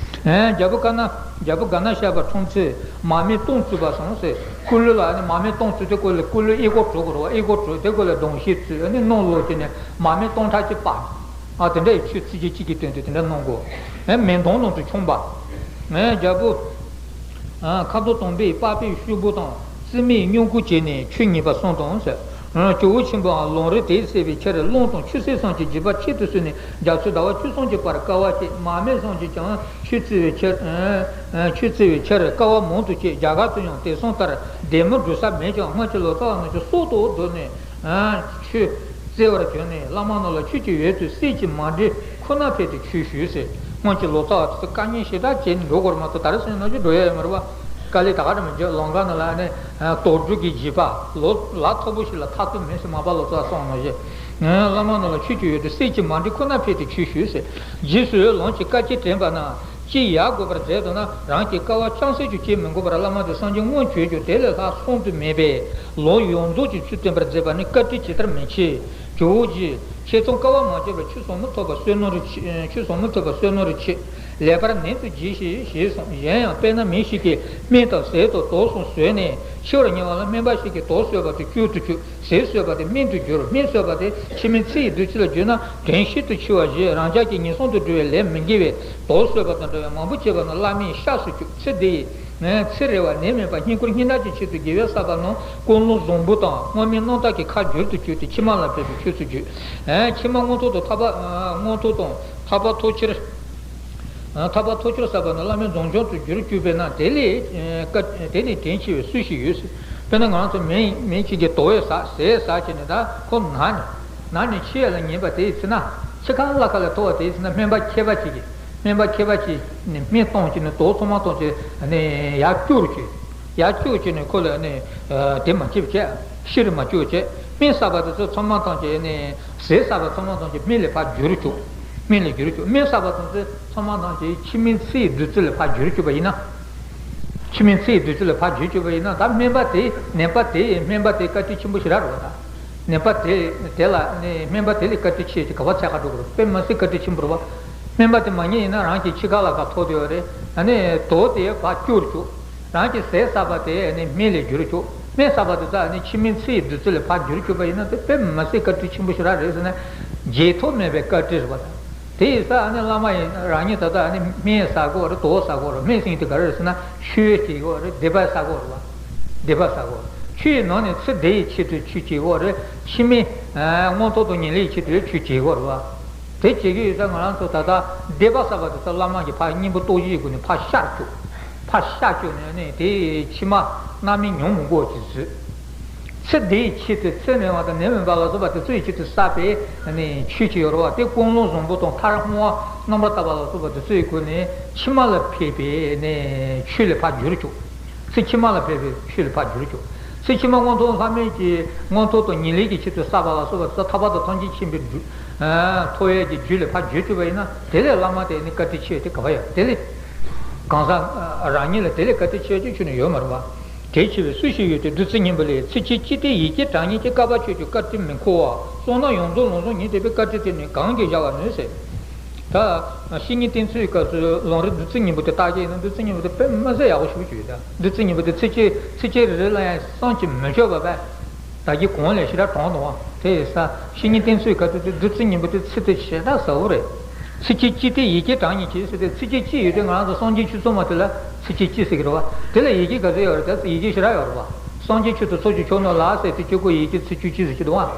རྒྱལ་པོ་ཀ་ན་རྒྱལ་པོ་ག་ན་ཤ་པ་ཁྲོམ་ཚེས་མར་མེ་བཏང་བཅུག་པ་སོང་ཟེར། སྐུ་ལུས་ལ་ནི་མར་མེ་བཏང་བཅུག་དེ་སྐུ་ལུས་སྐུ་ལུས་ཨི་གོ་གྲོ་གོ་རོ་ཨི་གོ་གྲོ་དེ་སྐུ་ལུས་གདོང་ཤེས་བཅུག་ནི་ནང་ལོགས་ཀྱི་ནི་མར་མེ་སྟོང་ཕྲག་གཅིག་སྤར། ཨ་དེ་འདྲ་ཡི་ཆོས་ཚིགས་བཅད་གཅིག་གི་དོན་དུ་དེ་འདྲ་གནང་དགོས། མེ་མདུང་ནང་དུ་མཆོངས་པ། རྒྱལ་པོ། ཁ་དོག་དམ་པའི་པགས་པའི་ཤོག་བུ་དང་རྩི་མའི་སྙིང་ཁུ་བྱས་ནས་ཆོས་ཉན་པ་གསུམ་དང་ཟེར། ཇོ་བོ་ཆེན་པོའང་ལམ་རིམ་དེ་སད་པའི་ཕྱིར་རླུང་དང་ཆུ་སྲིན་གསུམ་གྱི་འཇིགས་པ་ཆེད་དུ་གསོལ་ནས་རྒྱ་མཚོའི་ཟླ་བ་བཅུ་གསུམ་གྱི་བར་དཀའ་བ་སྤྱད། མར་མེ་གསུམ་གྱིས་ཀྱང་ཆོས་བཙལ་བའི་ཕྱིར། ཆོས་བཙལ་བའི་ཕྱིར་དཀའ་བ་མང་དུ་སྤྱད། རྒྱ་གར་དུ་ཡང་དེང་སང་ལྟར་སྡེར་མོ་སྒྲུག་ས་མེད་ཀྱང་སྔོན་གྱི་ལོ་ཙཱ་བ་རྣམས་ཀྱི་སྲོག་ཐོག་བསྡོས་ནས། ཆོས་བཙལ་བར་བྱོན་ནས་བླ་མ་རྣམས་ལ་ཆོས་ཀྱི་འོད་ཟེར་གསེར་གྱི་མཎྜལ་ཁོ་ན་ཕུལ་ཏེ་ཆོས་ཞུས་ཟེར། སྔོན་གྱི་ལོ་ཙཱ་བ་དེ་ཚོ་དཀའ་ངལ་ཞེ་དྲག་བྱས་ནས་འགྲོ་དགོས་རེད་མ་གཏོགས་ད་རེས་སང་ཉིན་ནང་བཞིན་འགྲོ་ཡ་ཡོད་མ་རེད་བ། དཀའ་ལས་ད་ག་རེ་མི་འཇོག་ལམ་ཁ་ནང་ལ་ནི་དོགས་སྒྲུབ་ཀྱི་བྱིས་པ་ལོ་ལ་མཐོ་པོ་ཞིག་ལ་ཐར་ཐུབ་མེད་ཟེར་མ་པ་ལོ་ཙཱ་བ་གསུངས་ནང་བཞིན། བླ་མ་རྣམས་ལ་ཆོས་ཀྱི་འོད་ཟེར་གསེར་གྱི་མཎྜལ་ཁོ་ན་ཕུལ་ཏེ་ཆོས་ཞུས་ཟེར། རྗེས་སུ་ལམ་གྱི་དཀའ་སྤྱད་དྲན་པ་ན། ཅི་ཡང་དགོས་པར་མཛད་འདུག་ན་རང་གི་དཀའ་བ་ཅང་སེལ་རྒྱུ་ཅིས་མི་དགོས་པར་བླ་མ་དེ་སངས་རྒྱས་དངོས་བྱོས་རྒྱུ་དེ་ལས་ལྷག་སོང་དུ་མེད་པས་ལམ་ཡོངས་རྫོགས་ཀྱི་ཚུལ་སྟོན་པར་མཛད་པ་ནི་བཀའ་དྲིན་ཇི་ལྟར་མི་ཆེ། ཇོ་བོ་རྗེ། ཁྱེད་ཚོ་དཀའ་བ་མ་སྤྱད་པར་ཆོས་ཟབ་མོ་ཐོབ་པར་བསོད་ནམས་རེ་ཆེ། ཆོས་ཟབ་མོ་ཐོབ་པར་བསོད་ནམས་རེ་ཆེ། ལེགས་པར་ནན་དུ་གྱིས་ཤིག་ཞེས་གསུངས། གཞན་ཡང་དཔེར་ན་མི་ཞིག་གིས་སྨན་དང་ཟས་དང་དུག་གསུམ་ཟོས་ནས་འཆི་བར་ཉེ་བ་ལ་སྨན་པ་ཞིག་གིས་དུག་ཟོས་པ་དེ་སྐྱུར་དུ་བཅུག་ཟས་ཟོས་པ་དེ་སྨན་དུ་འགྱུར། སྨན་ཟོས་པ་དེ་ཕྱི་མའི་ཚེ་ཡི་དུས་ཚོད་ལ་བརྗོད་ན་དོན་ཤིན་ཏུ་ཆེ་བ་ཞིག་རང་ཅག་གི་ངན་སོང་དུ་འགྲོ་བའི་ལས་མི་དགེ་བའི་དུག་ཟོས་པ་དང་འདྲ་བའི་མང་པོ་བྱས་པ་རྣམས་བླ་མའི་གཤགས་སུ་བཅུག་ཚེ་འདི་ཡི་ཚེ་རེ་བ་ནད་མེད་པར་བསྙེན་བཀུར་བསྙེན་གྲགས་ཀྱི་ཆེད་དུ་དགེ་བའི་བསགས་པ་རྣམས་ཀུན་སློང་བཟང་པོ་དང་སྔོན་མའི་རྣམ་དག་གི་ཁ་བསྒྱུར་དུ་བཅུག་སྟེ་ཕྱི་མ་ལ་ཕན་པའི་ཆོས་སུ་བརྗོད། ཕྱི་མ་མངོན་མཐོ་དང་ཐར་པ། མངོན་མཐོ་དང་ཐར་པ་ཐོབ་ཕྱིར། ཐར་པ་ཐོབ་ཕྱིར་བསགས་པ་ནི་བླ་མེད་རྫོགས་བྱང་དུ་གྱུར་གྱུར་པས་ན། དེ་ལས་ཀ་དེ་ལས་དྲིན་ཆེ་བའི་སུ་ཞིག་ཡོད་ཟེར། དཔེར་ན་ང་རང་ཚོ་མི་མི་གཅིག་གིས་དོ་བས་ཟ་ཟས་ཟ་བྱས་ནས་ད་ཁོ་ན་ནས་ན་ནས་འཆི་ཡ་ལ་ཉེ་བ་དེའི་ཚེ་ན། འཆི་ཁ་ལ་ཁ་ལ་ཐོབ་པ་དེའི་ཚེ་ན་སྨན་པ་མཁས་པ་ཅིག་གིས་སྨན་པ་མཁས་པ་ཅིག་ནས་སྨན་བཏང་བྱས་ནས་དོ་ཚང་མ་བཏང་བྱས་ནས་ཡར་སྐྱུར་བྱས། ཡར་སྐྱུག་བྱས་ནས་ཁོ་ལ་ནི་དེ་མ་སྐྱིད་བྱས། ཤི་རུ་མ་སྐྱུག་བྱས། སྨན་བསགས་པ་དེ་ཚོ་ཚང་མ་ཐམས་ཅད་ནི་ཟས་བསགས་པ་ཚང་མ་ཐམས་ཅད་སྨན་ལས་ཕར་བསྒྱུར་བཅུག་སྨན་ལས་བསྒྱུར་བཅུག་སྨན་བསགས་པ་ཐམས་ཅད་ཚང་མ་ཐམས་ཅད་འཆི་མེད་ཚེ་ཡི་བདུད་རྩི་ལས་ཕར་བསྒྱུར་བཅུག་པ་ཡིན་ན། འཆི་མེད་ཚེ་ཡི་བདུད་རྩི་ལས་ཕར་བསྒྱུར་བཅུག་པ་ཡིན་ན། ད་སྨན་པ་དེ་ནད་པ་དེ་སྨན་པ་དེ་བཀའ་དྲིན་ཆེན་པོ་ཞེ་དྲག་རེད་པ། ད་ནད་པ་དེ་དེ་ལ་ནི་སྨན་པ་དེ་ལས་བཀའ་དྲིན་ཆེ་ཅིག་ག་པར་ཚད་ཁ་འགྲོ་དགོས་རེད། དཔེ་མ་སྲིད་བཀའ་དྲིན་ཆེན་པོ་རེད་པ། སྨན་པ་དེ་མ་ཉེས་ཡིན་ན་རང་གི་འཆི་ཁ་ལ་ཁ་ཐོག་དེ་ཡོད་རེད། ཨ་ནི་དོ་དེ་ཕར་བསྐྱུར་བཅུག་རང་གི་ཟས་བསགས་པ་དེ་ནི་སྨན་ལས་བསྒྱུར་བཅུག་སྨན་བསགས་པ་དེ་ཚོ་ནི་འཆི་མེད་ཚེ་ཡི་བདུད་རྩི་ལས་ཕར་བསྒྱུར་བཅུག་པ་ཡིན་ན། དེ་དཔེ་མ་སྲིད་བཀའ་དྲིན་ཆེན་པོ་ཞེ་དྲག་རེད་ཟེར་ན། བརྗེད་ཐབས་མེད་པའི་བཀའ་དྲིན་རེད་པ། དེ་ཡིན་ཙང་ནི་བླ་མ་ཡིན་རང་ཉིད་ད་ལྟ་ནི་སྨན་ཟ་དགོས་རེད། དོ་ཟ་དགོས་རེད། སྨན་ཟེར་དེ་ག་རེ་རེད་ཟེར་ན་ཆོས་སྐྱེ་དགོས་རེད། སྡིག་པ་བསགས་དགོས་རེད་པ། སྡིག་པ་བསགས་དགོས་རེད། ཆོས་ནང་ནས་ཚེ་འདི་ཡི་ཆེད་དུ་ཆོས་སྐྱེ་དགོས་རེད། འཆི་མེད་མངོན་མཐོ་དང་ཉེར་ལེན་ཡི་ཆེད་དུ་ཆོས་སྐྱེ་དགོས་རེད་པ། དེ་བྱེད་ཀྱི་ཡོད་ཙང་ང་རང་ཚོ་ད་ལྟ་སྡིག་པ་བསགས་པ་དེ་ཚོ་བླ་མ་གིས་ཕར་གཉེན་པོ་སྟོབས་བཞིའི་སྒོ་ནས་ཕར་བཤགས་བཅུག་ཕར་བཤགས་བཅུག་ནས་ནི་དེ་ཕྱི་མ་རྣམ་སྨིན་མྱོང་མི་དགོས་ཀྱི་བཟོས། ཚེ་འདིའི་ཆེད་དུ་ཚེ་རིང་བ་དང་ནད་མེད་པ་ལ་སོགས་པ་དེ་ཚོ་ཡི་ཆེད་དུ་བསགས་པའི་ནི་ཆོས་ཅིག་ཡོད་རེད་པ། དེ་ཀུན་སློང་བཟང་པོ་དང་ཐར་འོང་བ་རྣམ་པར་དག་པ་ལ་སོགས་པ་དེ་ཚོ་ཡི་སྒོ་ནས་ཕྱི་མ་ལ་ཕན་པའི་ནི་ཆོས་ལ་ཕར་བསྒྱུར་བཅུག་ཚེ་ཕྱི་མ་ལ་ཕན་པའི་ཆོས་ལ་ཕར་བསྒྱུར་བཅུག་ཚེ་ཕྱི་མ་མངོན་མཐོ་ལྷ་མིན་གྱི་མངོན་མཐོ་དང་ཉེར་ལེན་གྱི་ཆེད་དུ་བསགས་པ་ལ་སོགས་པ་དེ་ཚོ་ཐར་པ་དང་ཐམས་ཅད་མཁྱེན་པའི་རྒྱུ་ཐོབ་ཡས་ཀྱི་རྒྱུ་ལ་ཕར་བརྗོད་བཅུག་པ་ཡིན་ན། དེ་ལས་བླ་མ་དེ་ནི་བཀའ་དྲིན་ཆེ་དེ་ག་པར་ཡོད། དེ་ལས་གང་ཟག་རང་ཉིད་ལ་དེ་ལས་བཀའ་དྲིན་ཆེ་ཅིག་ཁྱོན་ནས་ཡོད་མ་རེད་པ། དེ་ཆེ་བའི་སུ་ཞིག་ཡོད་དེ། བདུད་རྩི་སྙིང་པོ་ལས། ཚེ་གཅིག་ཅི་སྟེ་ཡིད་ཀྱིས་དྲང་ཉིད་ཀྱི། བསྐལ་པ་ཆོས་ཀྱི་བཀའ་དྲིན་མི་འཁོར་བ། བསམས་ན་ཡོངས་རྫོགས་ལམ་བཟང་ཉིད་བསྟན་པའི། བཀའ་དྲིན་དེ་ནི་གང་གིས་བཞག་པར་ནུས་ཟེར། ད་བཤེས་གཉེན་བསྟེན་ཚུལ་སྐབས་སུ་ལམ་རིམ་བདུད་རྩི་སྙིང་པོ་དེ་བརྟག་དཔྱད་ཡིན་ན། བདུད་རྩི་སྙིང་པོ་དེ་དཔེ་མ་སྲིད་ཡག་པོ་ཞེ་པོ་ཅིག་ཡོད་ད། བདུད་རྩི་སྙིང་པོ་དེ་ཚེ་གཅིག་ཚེ་གཅིག་རེ་རེ་ལ་ཡང་བསམ་གྱིས་མི་ཆོད་པ་བས། ད་གིན་གོང་ལས་ཞེ་དྲག་དྲངས་འདུག་པ། དེ་ཡིན་ཙང་བཤེས་གཉེན་བསྟེན་ཚུལ་སྐབས་སུ་དེ་བདུད་རྩི་སྙིང་པོ་དེ་ཚིག་དེ་ཞེ་དྲག་ཟབ་པོ་རེད། ཚེ་གཅིག་ཅི་སྟེ་ཡིད་ཀྱིས་དྲང་ཉིད་ཀྱིས་ཟེར་ཏེ། ཚེ་གཅིག་ཅི་ཡོད་དེ་ང་རང་ཚོ་སངས་རྒྱས་ཆོས་ཚོགས་མ་དེ་ལ་ཚེ་གཅིག་ཅི་ཟེར་གྱི་རེད་པ། དེ་ལ་ཡི་གེ་ག་ཚོད་ཡོད་རེད། ད་ཡི་གེ་ཞེ་དྲག་ཡོད་རེད་པ། སངས་རྒྱས་ཆོས་དང་ཚོགས་ཀྱི་མཆོག་རྣམས་ལ་ཟེར་ཏེ་གཅིག་པོ་ཡི་གེ་ཚེ་གཅིག་ཅི་ཟེར་གྱི་འདུག་པ།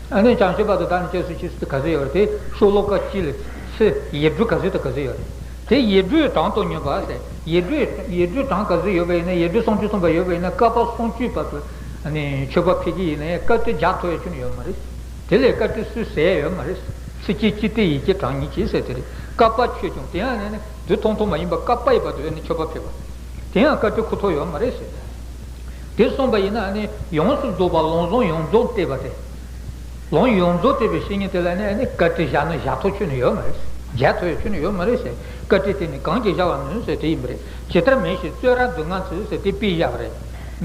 ཨ་ནི་བྱང་ཆུབ་བར་དུ་བདག་ནི་སྐྱེ་སུ་མཆི་ཟེར་ཏེ་ག་ཚོད་ཡོད་རེད། དེ་ཤོ་ལོ་ཀ་གཅིག་ལ་ཚེ་ཡིག་འབྲུ་ག་ཚོད་དང་ག་ཚོད་ཡོད་རེད། དེ་ཡིག་འབྲུའི་གྲངས་དང་སྙོམས་པ་ཟེར། ཡིག་འབྲུ་ཡིག་འབྲུ་གྲངས་ག་ཚོད་ཡོད་པ་ཡིན་ན། ཡིག་འབྲུ་སུམ་ཅུ་སོང་བ་ཡོད་པ་ཡིན་ན། བསྐལ་པ་སུམ་ཅུའི་བར་དུ་ནི་མཆོད་པ་ཕུལ་གྱི་ཡིན་ན་ཡང་བཀའ་དྲིན་བཞག་ཐུབ་ཡ་ཁྱོན་ནས་ཡོད་མ་རེད། དེ་ལས་བཀའ་དྲིན་སུས་ཟད་ཡོད་མ་རེད། ཚེ་གཅིག་ཅི་སྟེ་ཡིད་ཀྱིས་དྲང་ཉིད་ཀྱིས་ཟེར་དེ་རེད། བསྐལ་པ་ཆོད་ཀྱང་དེ་ཡང་ནི་དུས་ཐུང་ཐུང་མ་ཡིན་པར་བསྐལ་པ་ཡི་བར་དུ་ནི་མཆོད་པ་ཕུལ་བ། དེ་ཡང་བཀའ་དྲིན་ཁུ་ཐོག་ཡོད་མ་རེད་ཟེར། དེ་གསུངས་པ་ཡིན་ན་ནི་ཡོངས་སུ་རྫོགས་པ་ལམ་བཟང་ཡོངས་རྫོགས་བསྟན་པ་དེ། ལམ་ཡོངས་རྫོགས་བསྟན་པའི་བཤེས་གཉེན་དེ་ལ་ནི་ནི་བཀའ་དྲིན་བཞག་ན་བཞག་ཐུབ་ཁྱོན་ནས་ཡོད་མ་རེད། བཞག་ཐུབ་ཡ་ཁྱོན་ནས་ཡོད་མ་རེད་ཟེར། བཀའ་དྲིན་དེ་ནི་གང་གིས་བཞག་པར་ནུས་ཟེར་དེ་ཡིན་པ་རེད། ཇི་ལྟར་མེ་ཞིག་བཙོས་རར་སྡུག་བསྔལ་ཚུད་ཟེར་དེ་དཔེ་བཞག་པ་རེད།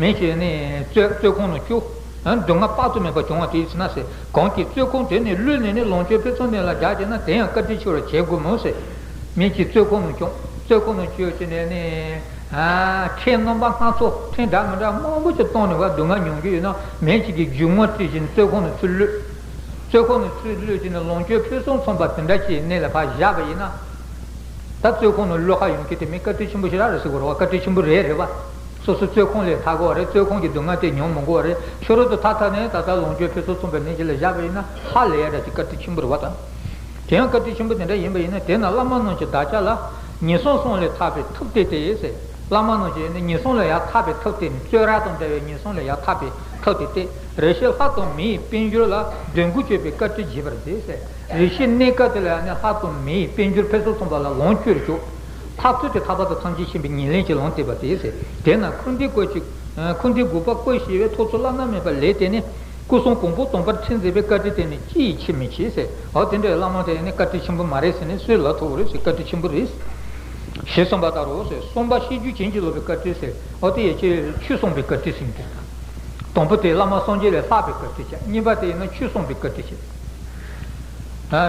མེ་ཞིག་ནི་བཙོས་བཙོས་ཁང་ནང་བཅུག་སྡུག་བསྔལ་དཔག་ཏུ་མེད་པ་བྱུང་བ་དེའི་ཚེ་ན་ཟེར། གང་གིས་བཙོས་ཁང་དེ་ནས་བླུད་ནས་ནི་ལོངས་སྤྱོད་ཕུན་སུམ་ཚོགས་ལ་བཞག་བྱས་ན་དེ་ཡང་བཀའ་དྲིན་ཆེ་བར་བྱེད་དགོས་མོད་ཟེར། མེ་ཞིག་བཙོས་ཁང་ནང་བཅུག་བཙོས་ཁང་ནང་བཅུག་བྱས་ནས་ནི། ཨ། ཕྲེང་རྣམ་པ་སྣ་ཚོགས། ཕྲེང་འདྲ་མི་འདྲ་མང་པོ་ཅིག་བཏང་ནས་བ་སྡུག་བསྔལ་མྱོང་གི་ཡོད་ན། མེ་ཞིག་གིས་རྒྱུ་དངོས་བཀྲུས་བྱས་ནས་བཙོས་ཁང་ནང་ཚུར་བླུད། བཙོས་ཁང་ནང་ཚུར་བླུད་བྱས་ནས་ལོངས་སྤྱོད་ཕུན་སུམ་ཚོགས་པ་དེ་འདྲ་ཞིག་གནས་ལ་ཕར་བཞག་པ་ཡིན་ན། ད་བཙོས་ཁང་ནང་བླུད་ཁ་ཡོང་གི་དེ་མི་བཀའ་དྲིན་ཆེན་པོ་ཞེ་དྲག་རེད་ཟེར་དགོས་རེད་བ། བཀའ་དྲིན་ཆེན་པོ་རེད་རེད་བ། སོ་སོ་བཙོས་ཁང་ལས་ཐར་དགོས་རེད། བཙོས་ཁང་གི་སྡུག་བསྔལ་དེ་མྱོང་མི་དགོས་རེད། ཕྱི་རོལ་དུ་ཐར་ཐར་ནས་ད་ལྟ་ལོངས་སྤྱོད་ཕུན་སུམ་ཚོགས་པའི་གནས་ཤིག་ལ་བཞག་པ་ཡིན་ན་ཧ་ལས་ཡ་འདྲ་ཅིག་བཀའ་དྲིན་ཆེན་པོ་རེད་བ་ད། དེ་ཡང་བཀའ་དྲིན་ཆེན་པོ་དེ་འདྲ་ཡིན་པ་ཡིན་ན། དེས་ན་བླ་མ་རྣམས་ཀྱིས་བདག་ཅག་ལ། ངན་སོང་གསུམ་ལས་ཐར་པའི་ཐབས་དེ་སྟེ་ཟེར། བླ་མ་རྣམས་ཀྱིས་ནི་ངན་སོང་ལས་ཡར་ཐར་པའི་ཐབས་དེ་ནི། བཙོས་རར་དང་འདྲ་བའི་ངན་སོང་ལས་ཡར་ཐར་པའི་ཐབས་དེ་སྟེ། རེ་ཞིག་ལྷ་དང་མི་ཡི་དཔལ་འབྱོར་ལ། དོན་ཀུན་སྤྱོད་པའི་བཀའ་དྲིན་བགྱིས་པར་མཛད་ཟེར། རེ་ཞིག་གནས་སྐབས་དེ་ལ་ཡང་ནི་ལྷ་དང་མི་ཡི་དཔལ་འབྱོར་ཕུན་སུམ་ཚོགས་པ་ལ་ལོངས་སྤྱོད་རུ་བཅུག་ཐར་ཚུལ་དེ་ཐར་པ་དང་ཐམས་ཅད་མཁྱེན་པའི་ཉེར་ལེན་གྱི་ལམ་བསྟན་པ་སྟེ་ཟེར། དེས་ན་འཁོར་འདས་སྐོར་གྱི། འཁོར་འདས་འགོག་པ་སྐོར་ཞེས་པའི་ཐོབ་ཚུལ་བླ་ན་མེད་པ་ལས་དེ་ནི། སྐུ་གསུམ་གོང་འཕེལ་དམ་པར་ཁྲིད་མཛད་པའི་བཀའ་དྲིན་དེ་ནི་ཅི་ཡིས་ཆེ་མི་ཆེ་ཟེར། འོ་དེ་འདྲའི་བླ་མ་དེ་ནི་བཀའ་དྲིན་ཆེན་པོ་མ་རེད་ཟེར་ནས་སུས་ལབ་ཐུབ་རེད་ཟེར། བཀའ་དྲིན་ཆེན་པོ་རེད། ཞེས་གསུངས་པ་ལྟར་རོ་ཟེར། གསུམ་པ་ཤེས་རྒྱུད་བྱིན་གྱིས་རློབ་པའི་བཀའ་དྲིན་ཟེར། འོ་དེ་ཡི་ཆེད་ཆོས་གསུངས་པའི་བཀའ་དྲིན་ཟེར་གྱི་འདུག་དང་པོ་དེ་བླ་མ་སངས་རྒྱས་ལས་ལྷག་པའི་བཀའ་དྲིན་བྱས། གཉིས་པ་དེ་ཡིན་ན་ཆོས་གསུངས་པའི་བཀའ་དྲིན་བྱས།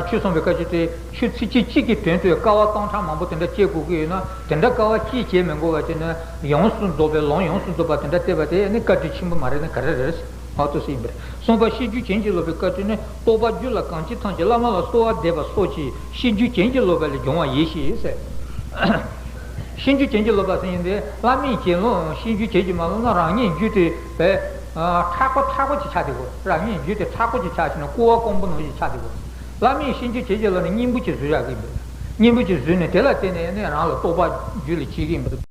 ཆོས་གསུངས་པའི་བཀའ་དྲིན་དེ་ཆོས་ཚིགས་བཅད་གཅིག་གི་དོན་དུ་དཀའ་བ་གཏོང་ཕྲག་མང་པོ་དེ་འདྲ་སྤྱད་དགོས་ཀྱི་ཡོད་ན། དེ་འདྲ་དཀའ་བ་སྤྱད་བྱེད་མི་དགོས་པ་དེ་ནི་ཡོངས་སུ་རྫོགས་པའི་ལམ་ཡོངས་སུ་རྫོགས་པ་དེ་འདྲ་བསྟན་པ་དེ་ནི་བཀའ་དྲིན་ཆེན་པོ་མ་རེད་ན་ག་རེ་རེད། ཨ་ཏོ་ཟེར་ཡིན་པ་རེད། གསུམ་པ་ཤེས་རྒྱུད་བྱིན་གྱིས་རློབ་པའི་བཀའ་དྲིན་ནི། རྟོགས་པ་རྒྱུད་ལ་གང་ཆེ་ཐམས་ཅད་བླ་མ་ལ་གསོལ་བ་འདེབས་པ་སོགས་ཀྱིས་ཤེས་རྒྱུད་བྱིན་གྱིས་རློབ་པ་ལས་བྱུང་བ་ཡིན་ཞེས་ཟེར། ཤེས་རྒྱུད་བྱིན་གྱིས་རློབ་པ་ཟེར་ཡིན་ཏེ། བླ་མས་བྱིན་རློབ་ཤེས་རྒྱུད་བྱིན་གྱིས་མ་རློབ་ན་རང་ཉིད་རྒྱུད་དེ་བས་མཁྲེགས་པོ་མཁྲེགས་པོ་ཅིག་ཆགས་བསྡད་དགོས། རང་ཉིད་རྒྱུད་དེ་མཁྲེགས་པོ་ཅིག་ཆགས་བྱས་ན་ཀོ་བ་སྐམ་པོ་ནང་བཞིན་ཆགས་བསྡད་དགོས། བླ་མས་ཤེས་རྒྱུད་བྱིན་གྱིས་རློབ་ནས་སྙིང་པོ་ཅིག་བཟོས་བཞག་གི་ཡིན་པས། གཉེན་པོ་ཅིག་བཟོས་ནས་དེ་ལ་བརྟེན་ནས་ནི་རང་ལ་རྟོགས་པ་རྒྱུད་ལ་སྐྱེ་གི་ཡིན་པ་དང་